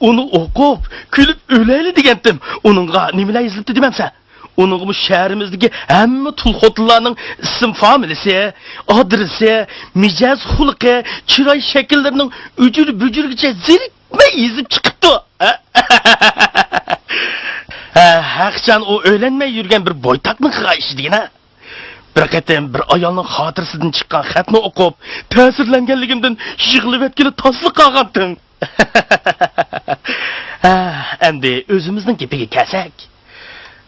ئۇنى ئوقۇپ، كۈلۈپ ئۆلەيلى دېگەنتىم. ئۇنىڭغا نېمىلەر يېزىلىپتۇ دېمەمسەن؟ ئۇنىڭغىمۇ شەھىرىمىزدىكى ھەممە تۇل خوتۇنلارنىڭ ئىسىم فامىلىسى، ئادرېسى، مىجەز خۇلقى، چىراي شەكىللىرىنىڭ ئۈجۈر-بۈجۈرىگىچە زېرىكمەي يېزىپ چىقىپتۇ. ھە، ھەقىچان ئۇ ئۆيلەنمەي يۈرگەن بىر بويتاقنىڭ قىلغان ئىشى دېگىنە. بىر قېتىم بىر ئايالنىڭ خاتىرىسىدىن چىققان خەتنى ئوقۇپ، تەسىرلەنگەنلىكىمدىن يىغلىۋەتكىلى تاسلا قالغانتىم. ھە، ئەمدى ئۆزىمىزنىڭ گېپىگە كەلسەك.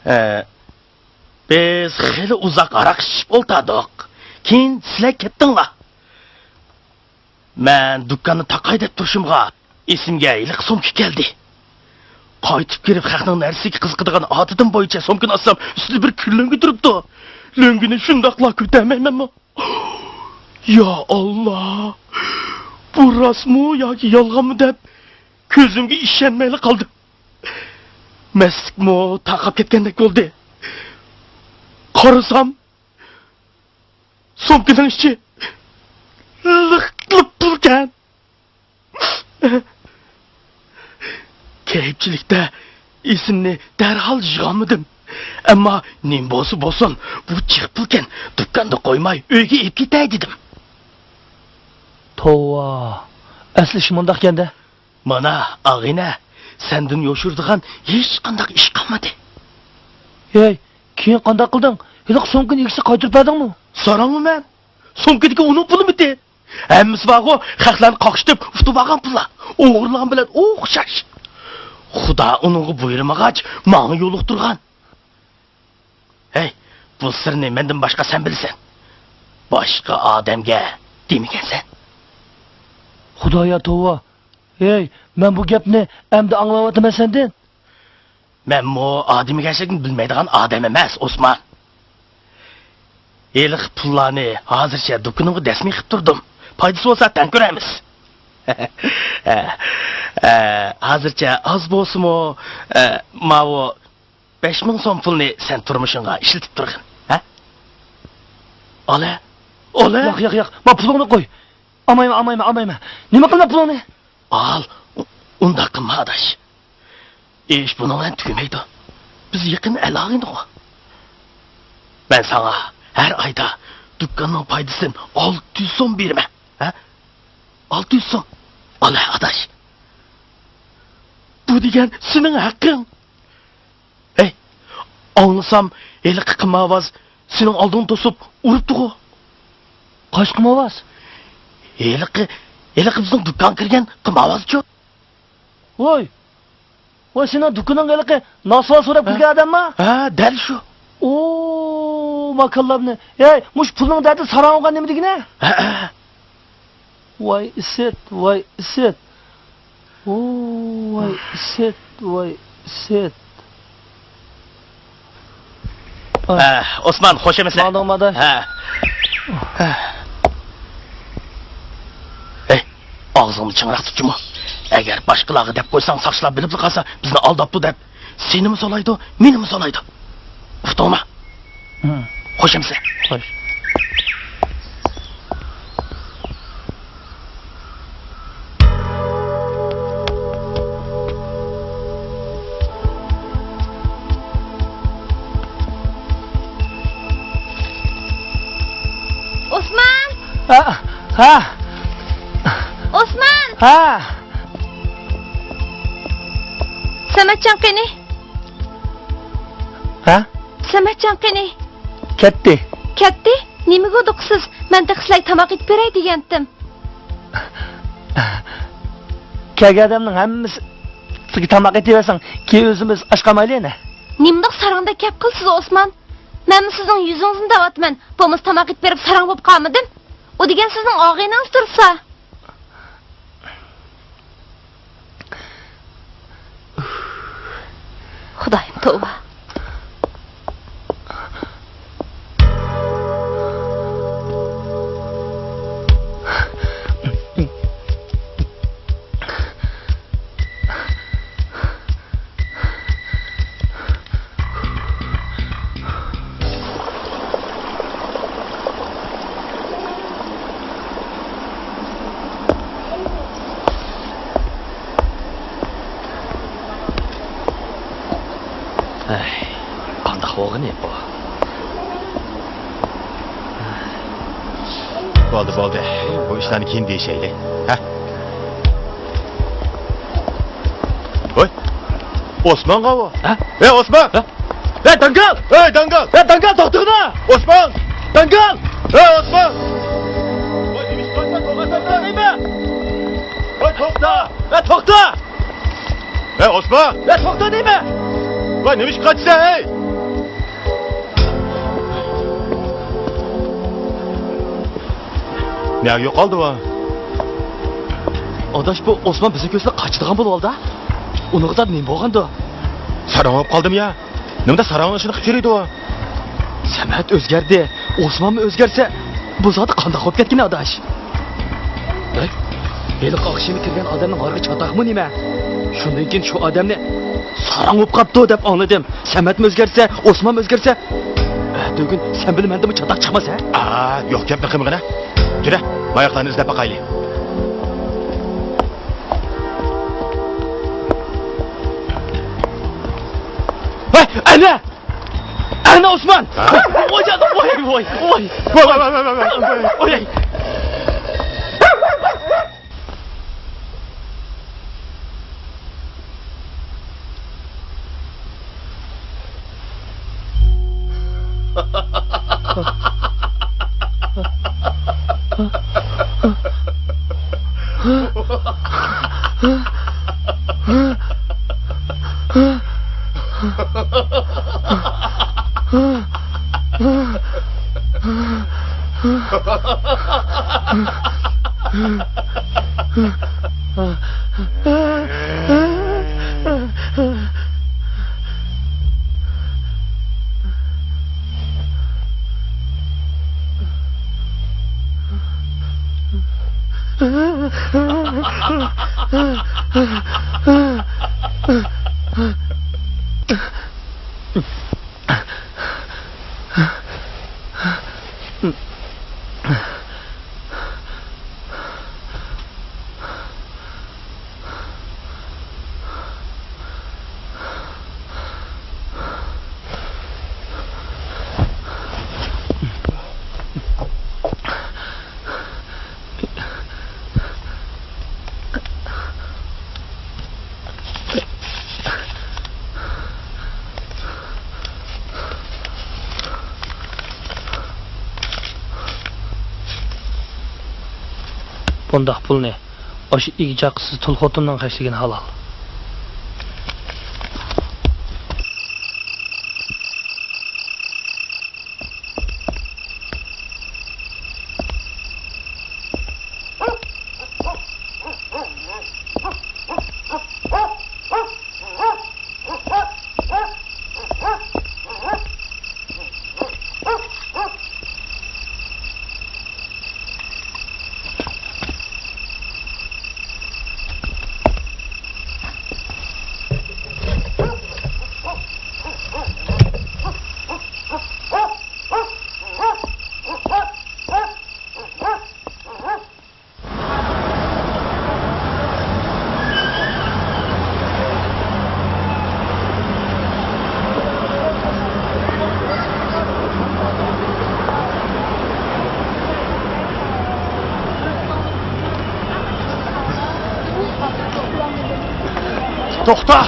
ھە، بىز خېلى ئۇزاق ھاراق ئىچىشىپ ئولتۇردۇق. كېيىن سىلەر كەتتىڭلار. مەن دۇكاننى تاقاي دەپ تۇرۇشۇمغا، ئېسىمگە ھېلىقى سومكا كەلدى. قايتىپ كىرىپ، خەقنىڭ نەرسىگە قىزىقىدىغان ئادىتىم بويىچە سومكىنى ئاچسام، ئۈستىدە بىر كۈل لۆڭگە تۇرۇپتۇ. لۆڭگىنى شۇنداقلا كۆتەرمەيمەنمۇ؟ يا ئاللا! بۇ راستمۇ ياكى يالغانمۇ دەپ، كۆزۈمگە ئىشەنمەيلا قالدىم. مەستلىكمۇ تارقاپ كەتكەندەك بولدى. قارىسام، سومكىنىڭ ئىچى لىق-لىق پۇلكەن. كەيپچىلىكتە ئېسىمنى دەرھال يىغالمىدىم. ئەمما نېمە بولسا بولسۇن، بۇ جىق پۇلكەن، دۇكاندا قويماي ئۆيگە ئېلىپ كېتەي دېدىم. توۋا، ئەسلى ئىش مۇنداقكەن-دە. مانا، ئاغىنە، سەندىن يوشۇرىدىغان ھېچقانداق ئىش قالمىدى. ھەي، كېيىن قانداق قىلدىڭ؟ ھېلىقى سومكىنى ئىگىسىگە قايتۇرۇپ بەردىڭمۇ؟ ساراڭمۇ مەن؟ سومكىدىكى ئۇنىڭ پۇلىمىتى؟ ھەممىسى بارغۇ، خەقلەرنى قاقشىتىپ ئۇتۇپ ئالغان پۇللار. ئوغرىلىغان بىلەن ئوخشاش. خۇدا ئۇنىڭغا بۇيرۇمىغاچ، ماڭا يولۇقتۇرغان. ھەي، بۇ سىرنى مەندىن باشقا سەن بىلىسەن. باشقا ئادەمگە دېمىگەنسەن. خۇدايا توۋا. ھەي، مەن بۇ گەپنى ئەمدى ئاڭلاۋاتىمەن سەندىن. مەنمۇ ئادىمىگەرچىلىكنى بىلمەيدىغان ئادەم ئەمەس، ئوسمان. ھېلىقى پۇللارنى ھازىرچە دۇكىنىمغا دەسمىي قىلىپ تۇردۇم. پايدىسى بولسا تەڭ كۆرەرمىز. ئە، ئە، ھازىرچە ئاز بولسىمۇ، ئە، ماۋۇ بەش مىڭ سوم پۇلنى سەن تۇرمۇشۇڭغا ئىشلىتىپ تۇرغىن، ھە؟ ئالە، ئالە. ياق، ياق، ياق، ما پۇلۇڭنى قوي. ئالمايمەن، ئالمايمەن، ئالمايمەن. نېمە قىلىمەن پۇلۇڭنى؟ ئال، ئۇ-، ئۇنداق قىلما، ئاداش. ئىش بۇنىڭ بىلەن تۈگىمەيدۇ. بىز يېقىن ئەل-ئاغىنىغۇ. مەن ساڭا ھەر ئايدا دۇكاننىڭ پايدىسىدىن ئالتە يۈز سوم بېرىمەن. ھە؟ ئالتە يۈز سوم. ئالە، ئاداش. بۇ دېگەن سېنىڭ ھەققىڭ. ھەي، ئاڭلىسام، ھېلىقى قىمارۋاز سېنىڭ ئالدىڭنى توسۇپ ئۇرۇپتىغۇ. قايسى قىمارۋاز؟ ھېلىقى، ھېلىقى بىزنىڭ دۇكانغا كىرگەن قىمارۋازچۇ. ۋاي، ۋاي، سېنىڭ دۇكىنىڭغا ھېلىقى ناسۋار سوراپ ھە؟ كىرگەن ئادەمما؟ ھە، دەل شۇ. ئو، ماكانلارنى. ھەي، مۇشۇ پۇلنىڭ دەردى ساراڭ بولغان نېمە دېگىنە؟ ھە، ھە. ۋاي ئىسىت، ۋاي ئىسىت. ئو، ۋاي ئىسىت، ۋاي ئىسىت. ھە، ئوسمان، خوش ئەمىسە؟ ماڭدىڭمۇ ئاداش؟ ھە. ھەي، ئاغزىڭنى چىڭراق تۇت جۇمۇ. ئەگەر باشقىلارغا دەپ قويساڭ، ساقچىلار بىلىپلا قالسا، بىزنى ئالداپتۇ دەپ، سېنىمۇ سولايدۇ، مېنىمۇ سولايدۇ. ئۇقتۇڭما؟ ھە. خوش ئەمىسە. خوش. ئوسمان! ھە، ھە. ئوسمان! ھە. سەمەتجان قېنى؟ ھە؟ سەمەتجان قېنى؟ كەتتى. كەتتى؟ نېمىگە ئۇدۇقسىز؟ مەن تېخى سىلەرگە تاماق ئېتىپ بېرەي دېگەنتىم. كەلگەن ئادەمنىڭ ھەممىسىگە تاماق ئېتىۋەرسەڭ، كېيىن ئۆزىمىز ئاچ قالمايلى يەنە. نېمىنداق ساراڭدەك گەپ قىلىسىز، ئوسمان؟ مەنمۇ سىزنىڭ يۈزىڭىزنى دەۋاتىمەن. بولمىسا تاماق ئېتىپ بېرىپ ساراڭ بولۇپ قالمىدىم. ئۇ دېگەن سىزنىڭ ئاغىنىڭىز تۇرسا. خۇدايىم، توۋا. ئەي، قانداق بولغىنى بۇ؟ بولدى، بولدى. بۇ ئىشلارنى كېيىن دېيىشەيلى. ھە؟ ۋاي، ئوسمانغا بۇ. ھە؟ ھەي، ئوسمان! ھە؟ ھەي، داڭگال! ھەي، داڭگال! ھەي، داڭگال، توختىغىنا! ئوسمان! داڭگال! ھەي، ئوسمان! ۋاي، نېمە ئىش قىلىۋاتىسەن؟ توختاڭ دەيمەن! ۋاي، توختا! ھەي، توختا! ھەي، ئوسمان! ھەي، توختا دەيمەن! ۋاي، نېمە ئىش قىلىۋاتىسەن، ھەي؟ نەگە يوقالدى ئۇ؟ ئاداش، بۇ ئوسمان بىزنى كۆرسە قاچىدىغان بولۇۋالدى. ئۇنىڭغا زادى نېمە بولغاندۇ؟ ساراڭ بولۇپ قالدىمۇ يا؟ نېمىدە ساراڭنىڭ ئىشىنى قىلىپ يۈرىدۇ؟ سەمەت ئۆزگەردى، ئوسمانمۇ ئۆزگەرسە، بۇ زادى قانداق بولۇپ كەتكىنى، ئاداش؟ ھەي، ھېلىقى ئاخشىمى كىرگەن ئادەمنىڭ ھارغا چاتاقمۇ نېمە؟ شۇندىن كېيىن شۇ ئادەمنى ساراڭ بولۇپ قاپتۇ دەپ ئاڭلىدىم. سەمەتمۇ ئۆزگەرسە، ئوسمانمۇ ئۆزگەرسە، تۈگۈن سەن بىلەن مەندىمۇ چاتاق چىقماس، ھە؟ ئا، يوق گەپنى قىلمىغىنە. جۈرە، ماياقلارنى ئىزدەپ باقايلى. ھەي، ئەنە! ئەنە ئوسمان! ھە؟ ۋاي، ۋاي، ۋاي، ۋاي. ۋاي، ۋاي، ۋاي. بۇنداق پۇلنى ئاشۇ ئىگە-چاقىسىز تۇل خوتۇننىڭ خەجلىگىنى ھالال. توختا!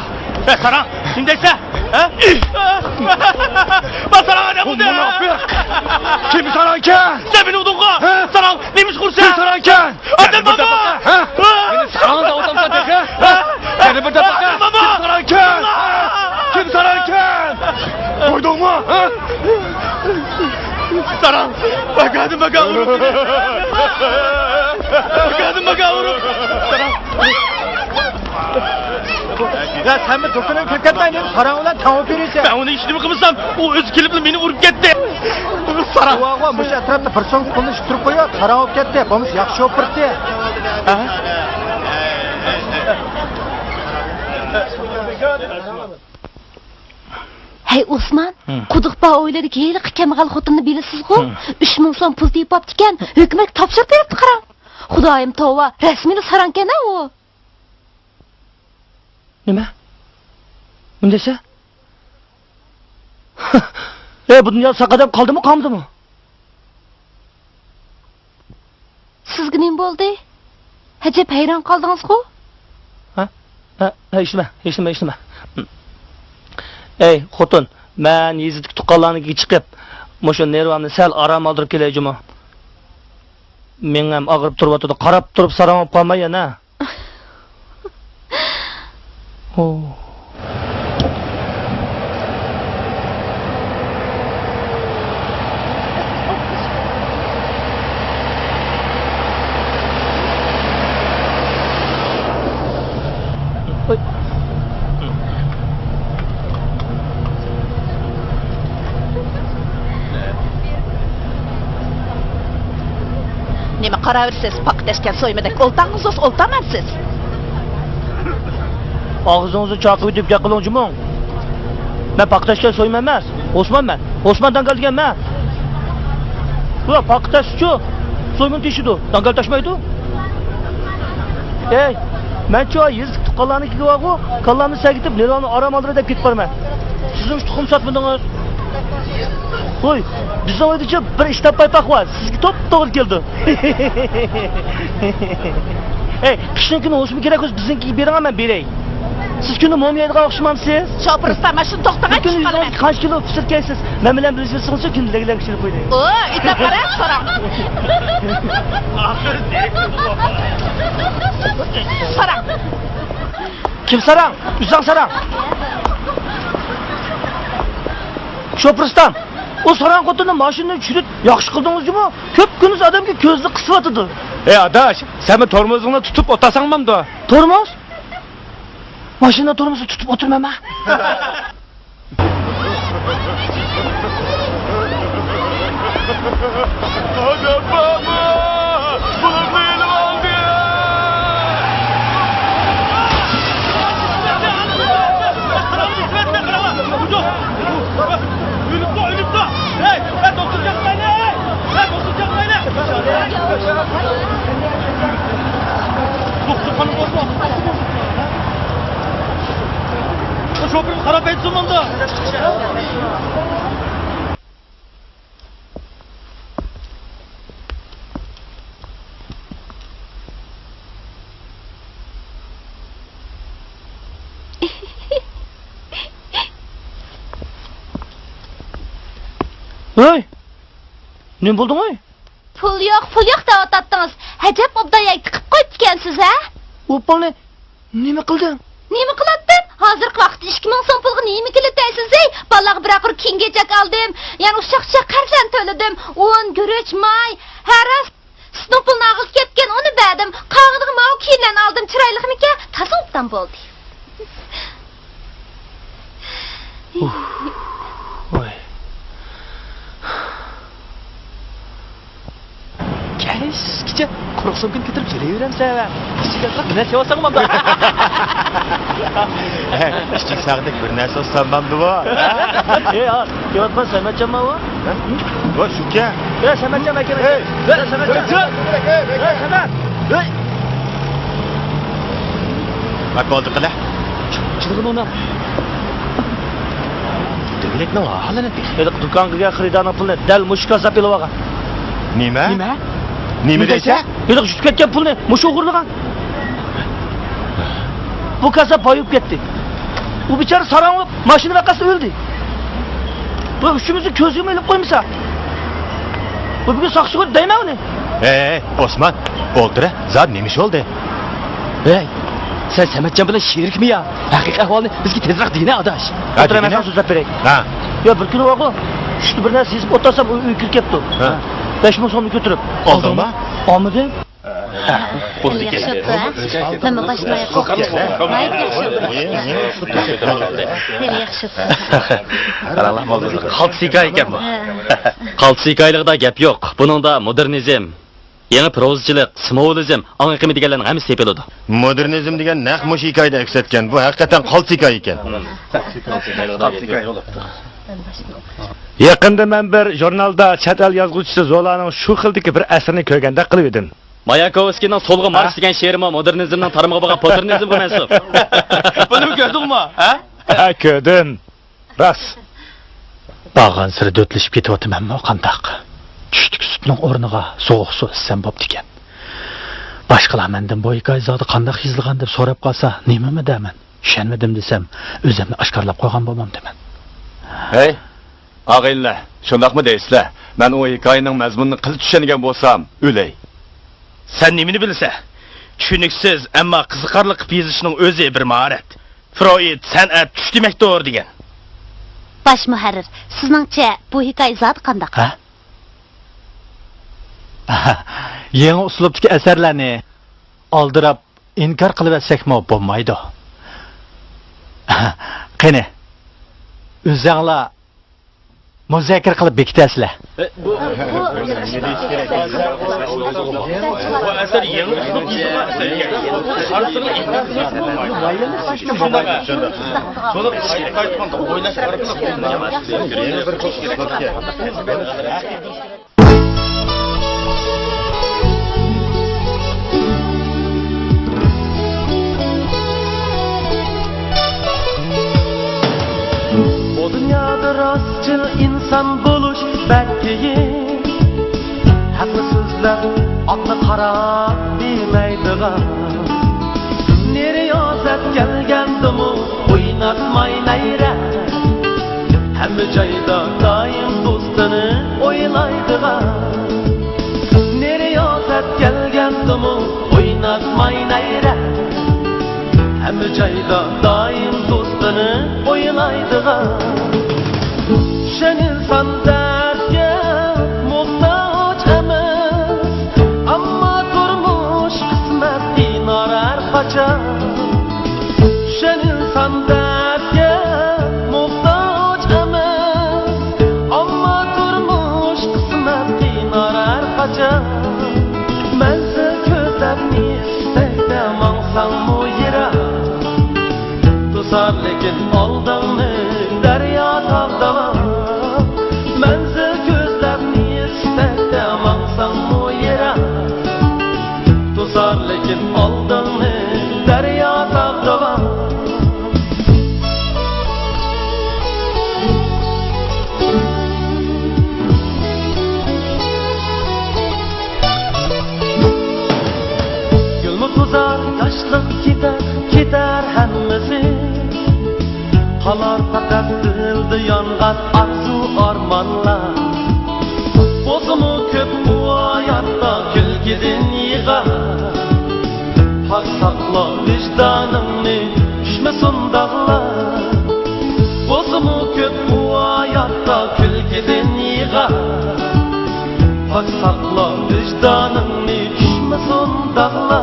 ئە، ساراڭ، نېمە دەيسەن؟ ھە؟ باساراڭ ئادەم بۇ! مۇناپىق! كىم ساراڭكەن؟ سەن مېنى ئۇردۇڭغۇ! ھە؟ ساراڭ، نېمە ئىش قۇرسەن؟ كىم ساراڭكەن؟ ئادەم بابا! ھە؟ مېنى ساراڭ دەۋاتامسەن تېخى؟ ھە؟ يەنە بىر دەپە! ئادەم بابا! كىم ساراڭكەن؟ كىم ساراڭكەن؟ قويدۇڭمۇ؟ ھە؟ ساراڭ! بەك ئادەم بەك ئۇرۇپ! بەك ئادەم بەك ئۇرۇپ! ساراڭ! يا سەن بىر دۇكىنىڭغا كىرىپ كەتمەي، نېمە ساراڭ بىلەن تاڭ ئۇرۇپ يۈرىسەن؟ مەن ئۇنى ھېچنېمە قىلمىسام، ئۇ ئۆزى كېلىپلا مېنى ئۇرۇپ كەتتى. ساراڭ. ۋاغۇ، مۇشۇ ئەتراپتا بىر سوم پۇلنى ئىتتۈرۈپ قويۇپ، ساراڭ بولۇپ كەتتى. بولمىسا ياخشى ئوپېرتتى. ھە؟ ھەي ئوسمان، ھە. قۇدۇق بار ئۆيلىرىدىكى ھېلىقى كەمبەغەل خوتۇننى بىلىسىزغۇ؟ ھە. ئۈچ مىڭ سوم پۇل تېپىپ ئاپتىكەن، ھۆكۈمەتكە تاپشۇرۇپ بېرىپتۇ قاراڭ. خۇدايىم توۋا، رەسمىيلا ساراڭكەن-ھە ئۇ. نېمە؟ نېمە دەيسەن؟ ئەي، بۇ دۇنيادا ساق ئادەم قالدىمۇ، قالمىدىمۇ؟ سىزگە نېمە بولدى؟ ئەجەب ھەيران قالدىڭىزغۇ؟ ھە؟ ھە، ھە، ھېچنېمە، ھېچنېمە، ھېچنېمە. ئەي، خوتۇن، مەن يېزىدىكى تۇغقانلارنىڭكىگە چىقىپ، مۇشۇ نېرۋامنى سەل ئارام ئالدۇرۇپ كېلەي جۇمۇ. مېڭەم ئاغرىپ تۇرۇۋاتىدۇ، قاراپ تۇرۇپ ساراڭ بولۇپ قالماي يەنە. نېمە قاراۋېرىسىز؟ پاقا تەشكەن سويمىدەك ئولتاڭىز بولسا ئولتامەنسىز. ئاغزىڭىزنى چاقىۋېتىپ گەپ قىلىڭ جۇمۇ. مەن پاقا تەشكەن سويما ئەمەس، ئوسمان مەن. ئوسمان داڭگال دېگەن مەن. بۇ پاقا تاشچۇ، سويمىنى تېشىدۇ، داڭگال تاشمايدۇ. ئەي، مەنچۇ يېزا تۇغقانلارنىڭكىگە بارغۇ، كاللامنى سەگىتىپ، نېرۋامنى ئارام ئالدۇرۇي دەپ كېتىپ بارىمەن. سىزنىڭ تۇخۇم ساتمىدىڭىز. ۋوي، بىزنىڭ ئۆيدىچۇ بىر ئىشتاپ پايپاق بار، سىزگە توپتوغرا كېلىدۇ. ئەي، قىشنىڭ كۈنى ھوسۇمى كېرەك بولسا بىزنىڭكىگە بېرىڭ، مەن بېرەي. سىز كۈندە موم يەيدىغان ئوخشىمامسىز؟ شوپۇر ئۇستا، مانا شۇنى توختىتىڭ، بىر كۈنى چۈشۈپ قالىمەن. يۈز قانچە كىلو پىچىر كەيسىز؟ مەن بىلەن بىللە يۈرسىڭىزچۇ، كۈندە لەگلەڭ پىچىر قويدى. ئو، ئېيتىپ قارا، ساراڭ. ساراڭ. كىم ساراڭ؟ ئۆزۈڭ ساراڭ. شوپۇر ئۇستام، ئۇ ساراڭ خوتۇننى ماشىنىدىن چۈشۈرۈپ ياخشى قىلدىڭىز جۇمۇ؟ كۈپكۈندۈز ئادەمگە كۆزىنى قىسىۋاتىدۇ. ئەي ئاداش، سەنمۇ تورمۇزۇڭنى تۇتۇپ ئولتۇرساڭ بولامدۇ؟ تورمۇز؟ ماشىنا تورمۇزىنى تۇتۇپ ئولتۇرمايمەن. ئادەم بارمۇ؟ بۇلارنى ئېلىۋالدى! ئۆلۈپتۇ، ئۆلۈپتۇ! ھەي، ھەي، دوختۇر چاقىرايلى! ھەي، ھەي، دوختۇر چاقىرايلى! دوختۇرخانا بولسا، شوپۇرغا قاراپ ئېيتسۇن مۇندا! ھەي! نېمە بولدۇڭ، ھەي؟ پۇل يوق، پۇل يوق دەۋاتاتتىڭىز. ئەجەب ئوبدان يەرگە تىقىپ قويۇپتىكەنسىز، ھە؟ ئۇ پۇلنى نېمە قىلدىڭ؟ نېمە قىلاتتىم؟ ھازىرقى ۋاقىتتا ئىككى مىڭ سوم پۇلغا نېمە كېلىدۇ دەيسىز، ھەي؟ بالىلارغا بىرەر قۇر كىيىم-كېچەك ئالدىم. يەنە ئۇششاق-چۈششەك خەرجلەرنى تۆلىدىم. ئۇن، گۈرۈچ، ماي، ھە راست. سۈتنىڭ پۇلىنى ئالغىلى كەپتىكەن، ئۇنى بەردىم. قالغىنىغا ماۋۇ كىيىملەرنى ئالدىم، چىرايلىقمىكەن؟ تازا ئوبدان بولدى. ۋاي. كەچكىچە قۇرۇق سومكىنى كۆتۈرۈپ يۈرۈۋېرەمسەن ھە؟ ئىچىگە ئازراق بىر نەرسە ئالساڭ بولامدۇ؟ ئىچىك ساغدەك بىر نەرسە ئالسام بولامدۇ بۇ؟ ئەي، ھە، كېلىۋاتقان سەمەتجانمۇ بۇ؟ ھە؟ ۋاي، شۇكەن. يا، سەمەتجان ئاكا. ھەي، ھەي، سەمەت. ھەي، سەمەت. ھەي. بەك بولدى قىلە. چىقىدىغىنى ئۇنى. دۆگىلەكنىڭ ھالىنى بېقىڭ. ھېلىقى دۇكانغا كىرگەن خېرىدارنىڭ پۇلىنى دەل مۇشۇ كاسساپ ئېلىۋالغان. نېمە؟ نېمە؟ نېمە دەيسەن؟ ھېلىقى يۈتۈپ كەتكەن پۇلنى مۇشۇ ئوغرىلىغان. بۇ كاسساپ باي بولۇپ كەتتى. ئۇ بىچارە ساراڭ بولۇپ ماشىنا ۋەقەسىدە ئۆلدى. بۇ ئۈچىمىزنى كۆزگىمۇ ئېلىپ قويمىسا. بۇ بۈگۈن ساقچىغا دەيمەن ئۇنى. ھەي، ھەي، ئوسمان، ئولتۇر ھە، زادى نېمە ئىش بولدى؟ ھەي، سەن سەمەتجان بىلەن شېرىكمۇ يا؟ ھەقىقىي ئەھۋالنى بىزگە تېزراق دېگىنە، ئاداش. ھە، ئولتۇرۇڭ، دېگىنە. مەن سۆزلەپ بېرەي. ھە. يا، بىر كۈنى بارغۇ، چۈشتە بىر نەرسە يېزىپ ئولتۇرسام، ئۆي، ئۆيگە كىرىپ كەپتۇ. ھە. بەش مىڭ سومنى كۆتۈرۈپ. ئالدىڭمۇ؟ ئالمىدىم. خېلى ياخشى ئوتتۇ، ھە؟ مەنمۇ باشتا قورقۇپ كەتتىم. ناھايىتى ياخشى ئوتتۇ. خېلى ياخشى ئوتتۇ. قاراڭلار، قالتىس ھېكايە ئىكەن بۇ. ھە. قالتىس ھېكايىلىقىدا گەپ يوق. بۇنىڭدا مودېرنىزم، يېڭى پروزىچىلىق، سىمۋولىزم، ئاڭ ئېقىمى دېگەنلەرنىڭ ھەممىسى تېپىلىدۇ. مودېرنىزم دېگەن نەق مۇشۇ ھېكايىدە ئەكس ئەتكەن. بۇ ھەقىقەتەن قالتىس ھېكايە ئىكەن. يېقىندا مەن بىر ژۇرنالدا چەت ئەل يازغۇچىسى زولانىڭ شۇ خىلدىكى بىر ئەسىرىنى كۆرگەندەك قىلىۋىدىم. ماياكوۋسكىينىڭ سولغا مارش ھە؟ دېگەن شېئىرىمۇ مودېرنىزمنىڭ تارمىقى بولغان پوتېرنىزمغا مەنسۇپ. بۇنىمۇ كۆردۈڭمۇ، ھە؟ ھە، كۆردۈم. راست. بارغانسېرى دۆتلىشىپ كېتىۋاتىمەنمۇ قانداق؟ چۈشتىكى سۈتنىڭ ئورنىغا سوغۇق سۇ ئىچسەم بوپتىكەن. باشقىلار مەندىن بۇ ھېكايە زادى قانداق يېزىلغان دەپ سوراپ قالسا، نېمىمۇ دەمەن؟ چۈشەنمىدىم دېسەم، ئۆزۈمنى ئاشكارىلاپ قويغان بولمامدىمەن؟ ھەي، ئاغىنىلەر، شۇنداقمۇ دەيسىلەر؟ مەن ئۇ ھېكايىنىڭ مەزمۇنىنى قىلچە چۈشەنگەن بولسام، ئۆلەي. سەن نېمىنى بىلىسەن؟ چۈشىنىكسىز، ئەمما قىزىقارلىق قىلىپ يېزىشنىڭ ئۆزى بىر ماھارەت. فرويد سەنئەت چۈش دېمەكتۇر دېگەن. باش مۇھەررىر، سىزنىڭچە بۇ ھېكايە زادى قانداق؟ ھە؟ يېڭى ئۇسلۇبتىكى ئەسەرلەرنى ئالدىراپ ئىنكار قىلىۋەتسەكمۇ بولمايدۇ. قېنى، ئۆزەڭلار مۇزاكىرە قىلىپ بېكىتەرسىلەر. بۇ، بۇ ئەسەر يېڭى ئۇسلۇب ئەسەر. قارىسىڭىز، شۇنداق. بۇنى قايتا قايتقاندا ئويلاش ئارقىلىق. بۇ دۇنيادا راستچىل ئىنسان بولۇش بەك قىيىن. ھەقنى سۆزلەپ، ئاقنى قارا دېمەيدىغان. نېرى رىيازەت كەلگەندىمۇ ئويناتماي نەيرە. ھەممە جايدا دائىم دوستىنى ئويلايدىغان. نېرى رىيازەت كەلگەندىمۇ ئويناتماي نەيرە. ھەممە جايدا دائىم دوستىنى ئويلايدىغان. چۈشەن ئىنسان دەردكە موھتاج ئەمەس، ئەمما تۇرمۇش قىسمەت قىينار ھەر قاچان. چۈشەن ئىنسان دەردكە موھتاج ئەمەس، ئەمما تۇرمۇش قىسمەت قىينار ھەر قاچان. مەنزىل كۆزلەپ ئىستەكتە ماڭساڭمۇ يىراق، توسار لېكىن ئالدىڭنى دەريا تاغ داۋان. مەنزىل كۆزلەپ ئىستەكتە ماڭساڭمۇ يىراق، توسار لېكىن ئالدىڭنى دەريا تاغ داۋان. گۈلمۇ توزار، ياشلىق كېتەر، كېتەر ھەممىسى. قالار پەقەت دىلدا يانغان ئارزۇ-ئارمانلار. بولسىمۇ كۆپ بۇ ھاياتتا كۈلكىدىن يىغا. پاك ساقلا ۋىجدانىڭنى، چۈشمىسۇن داغلار. بولسىمۇ كۆپ بۇ ھاياتتا كۈلكىدىن يىغا. پاك ساقلا ۋىجدانىڭنى، چۈشمىسۇن داغلار.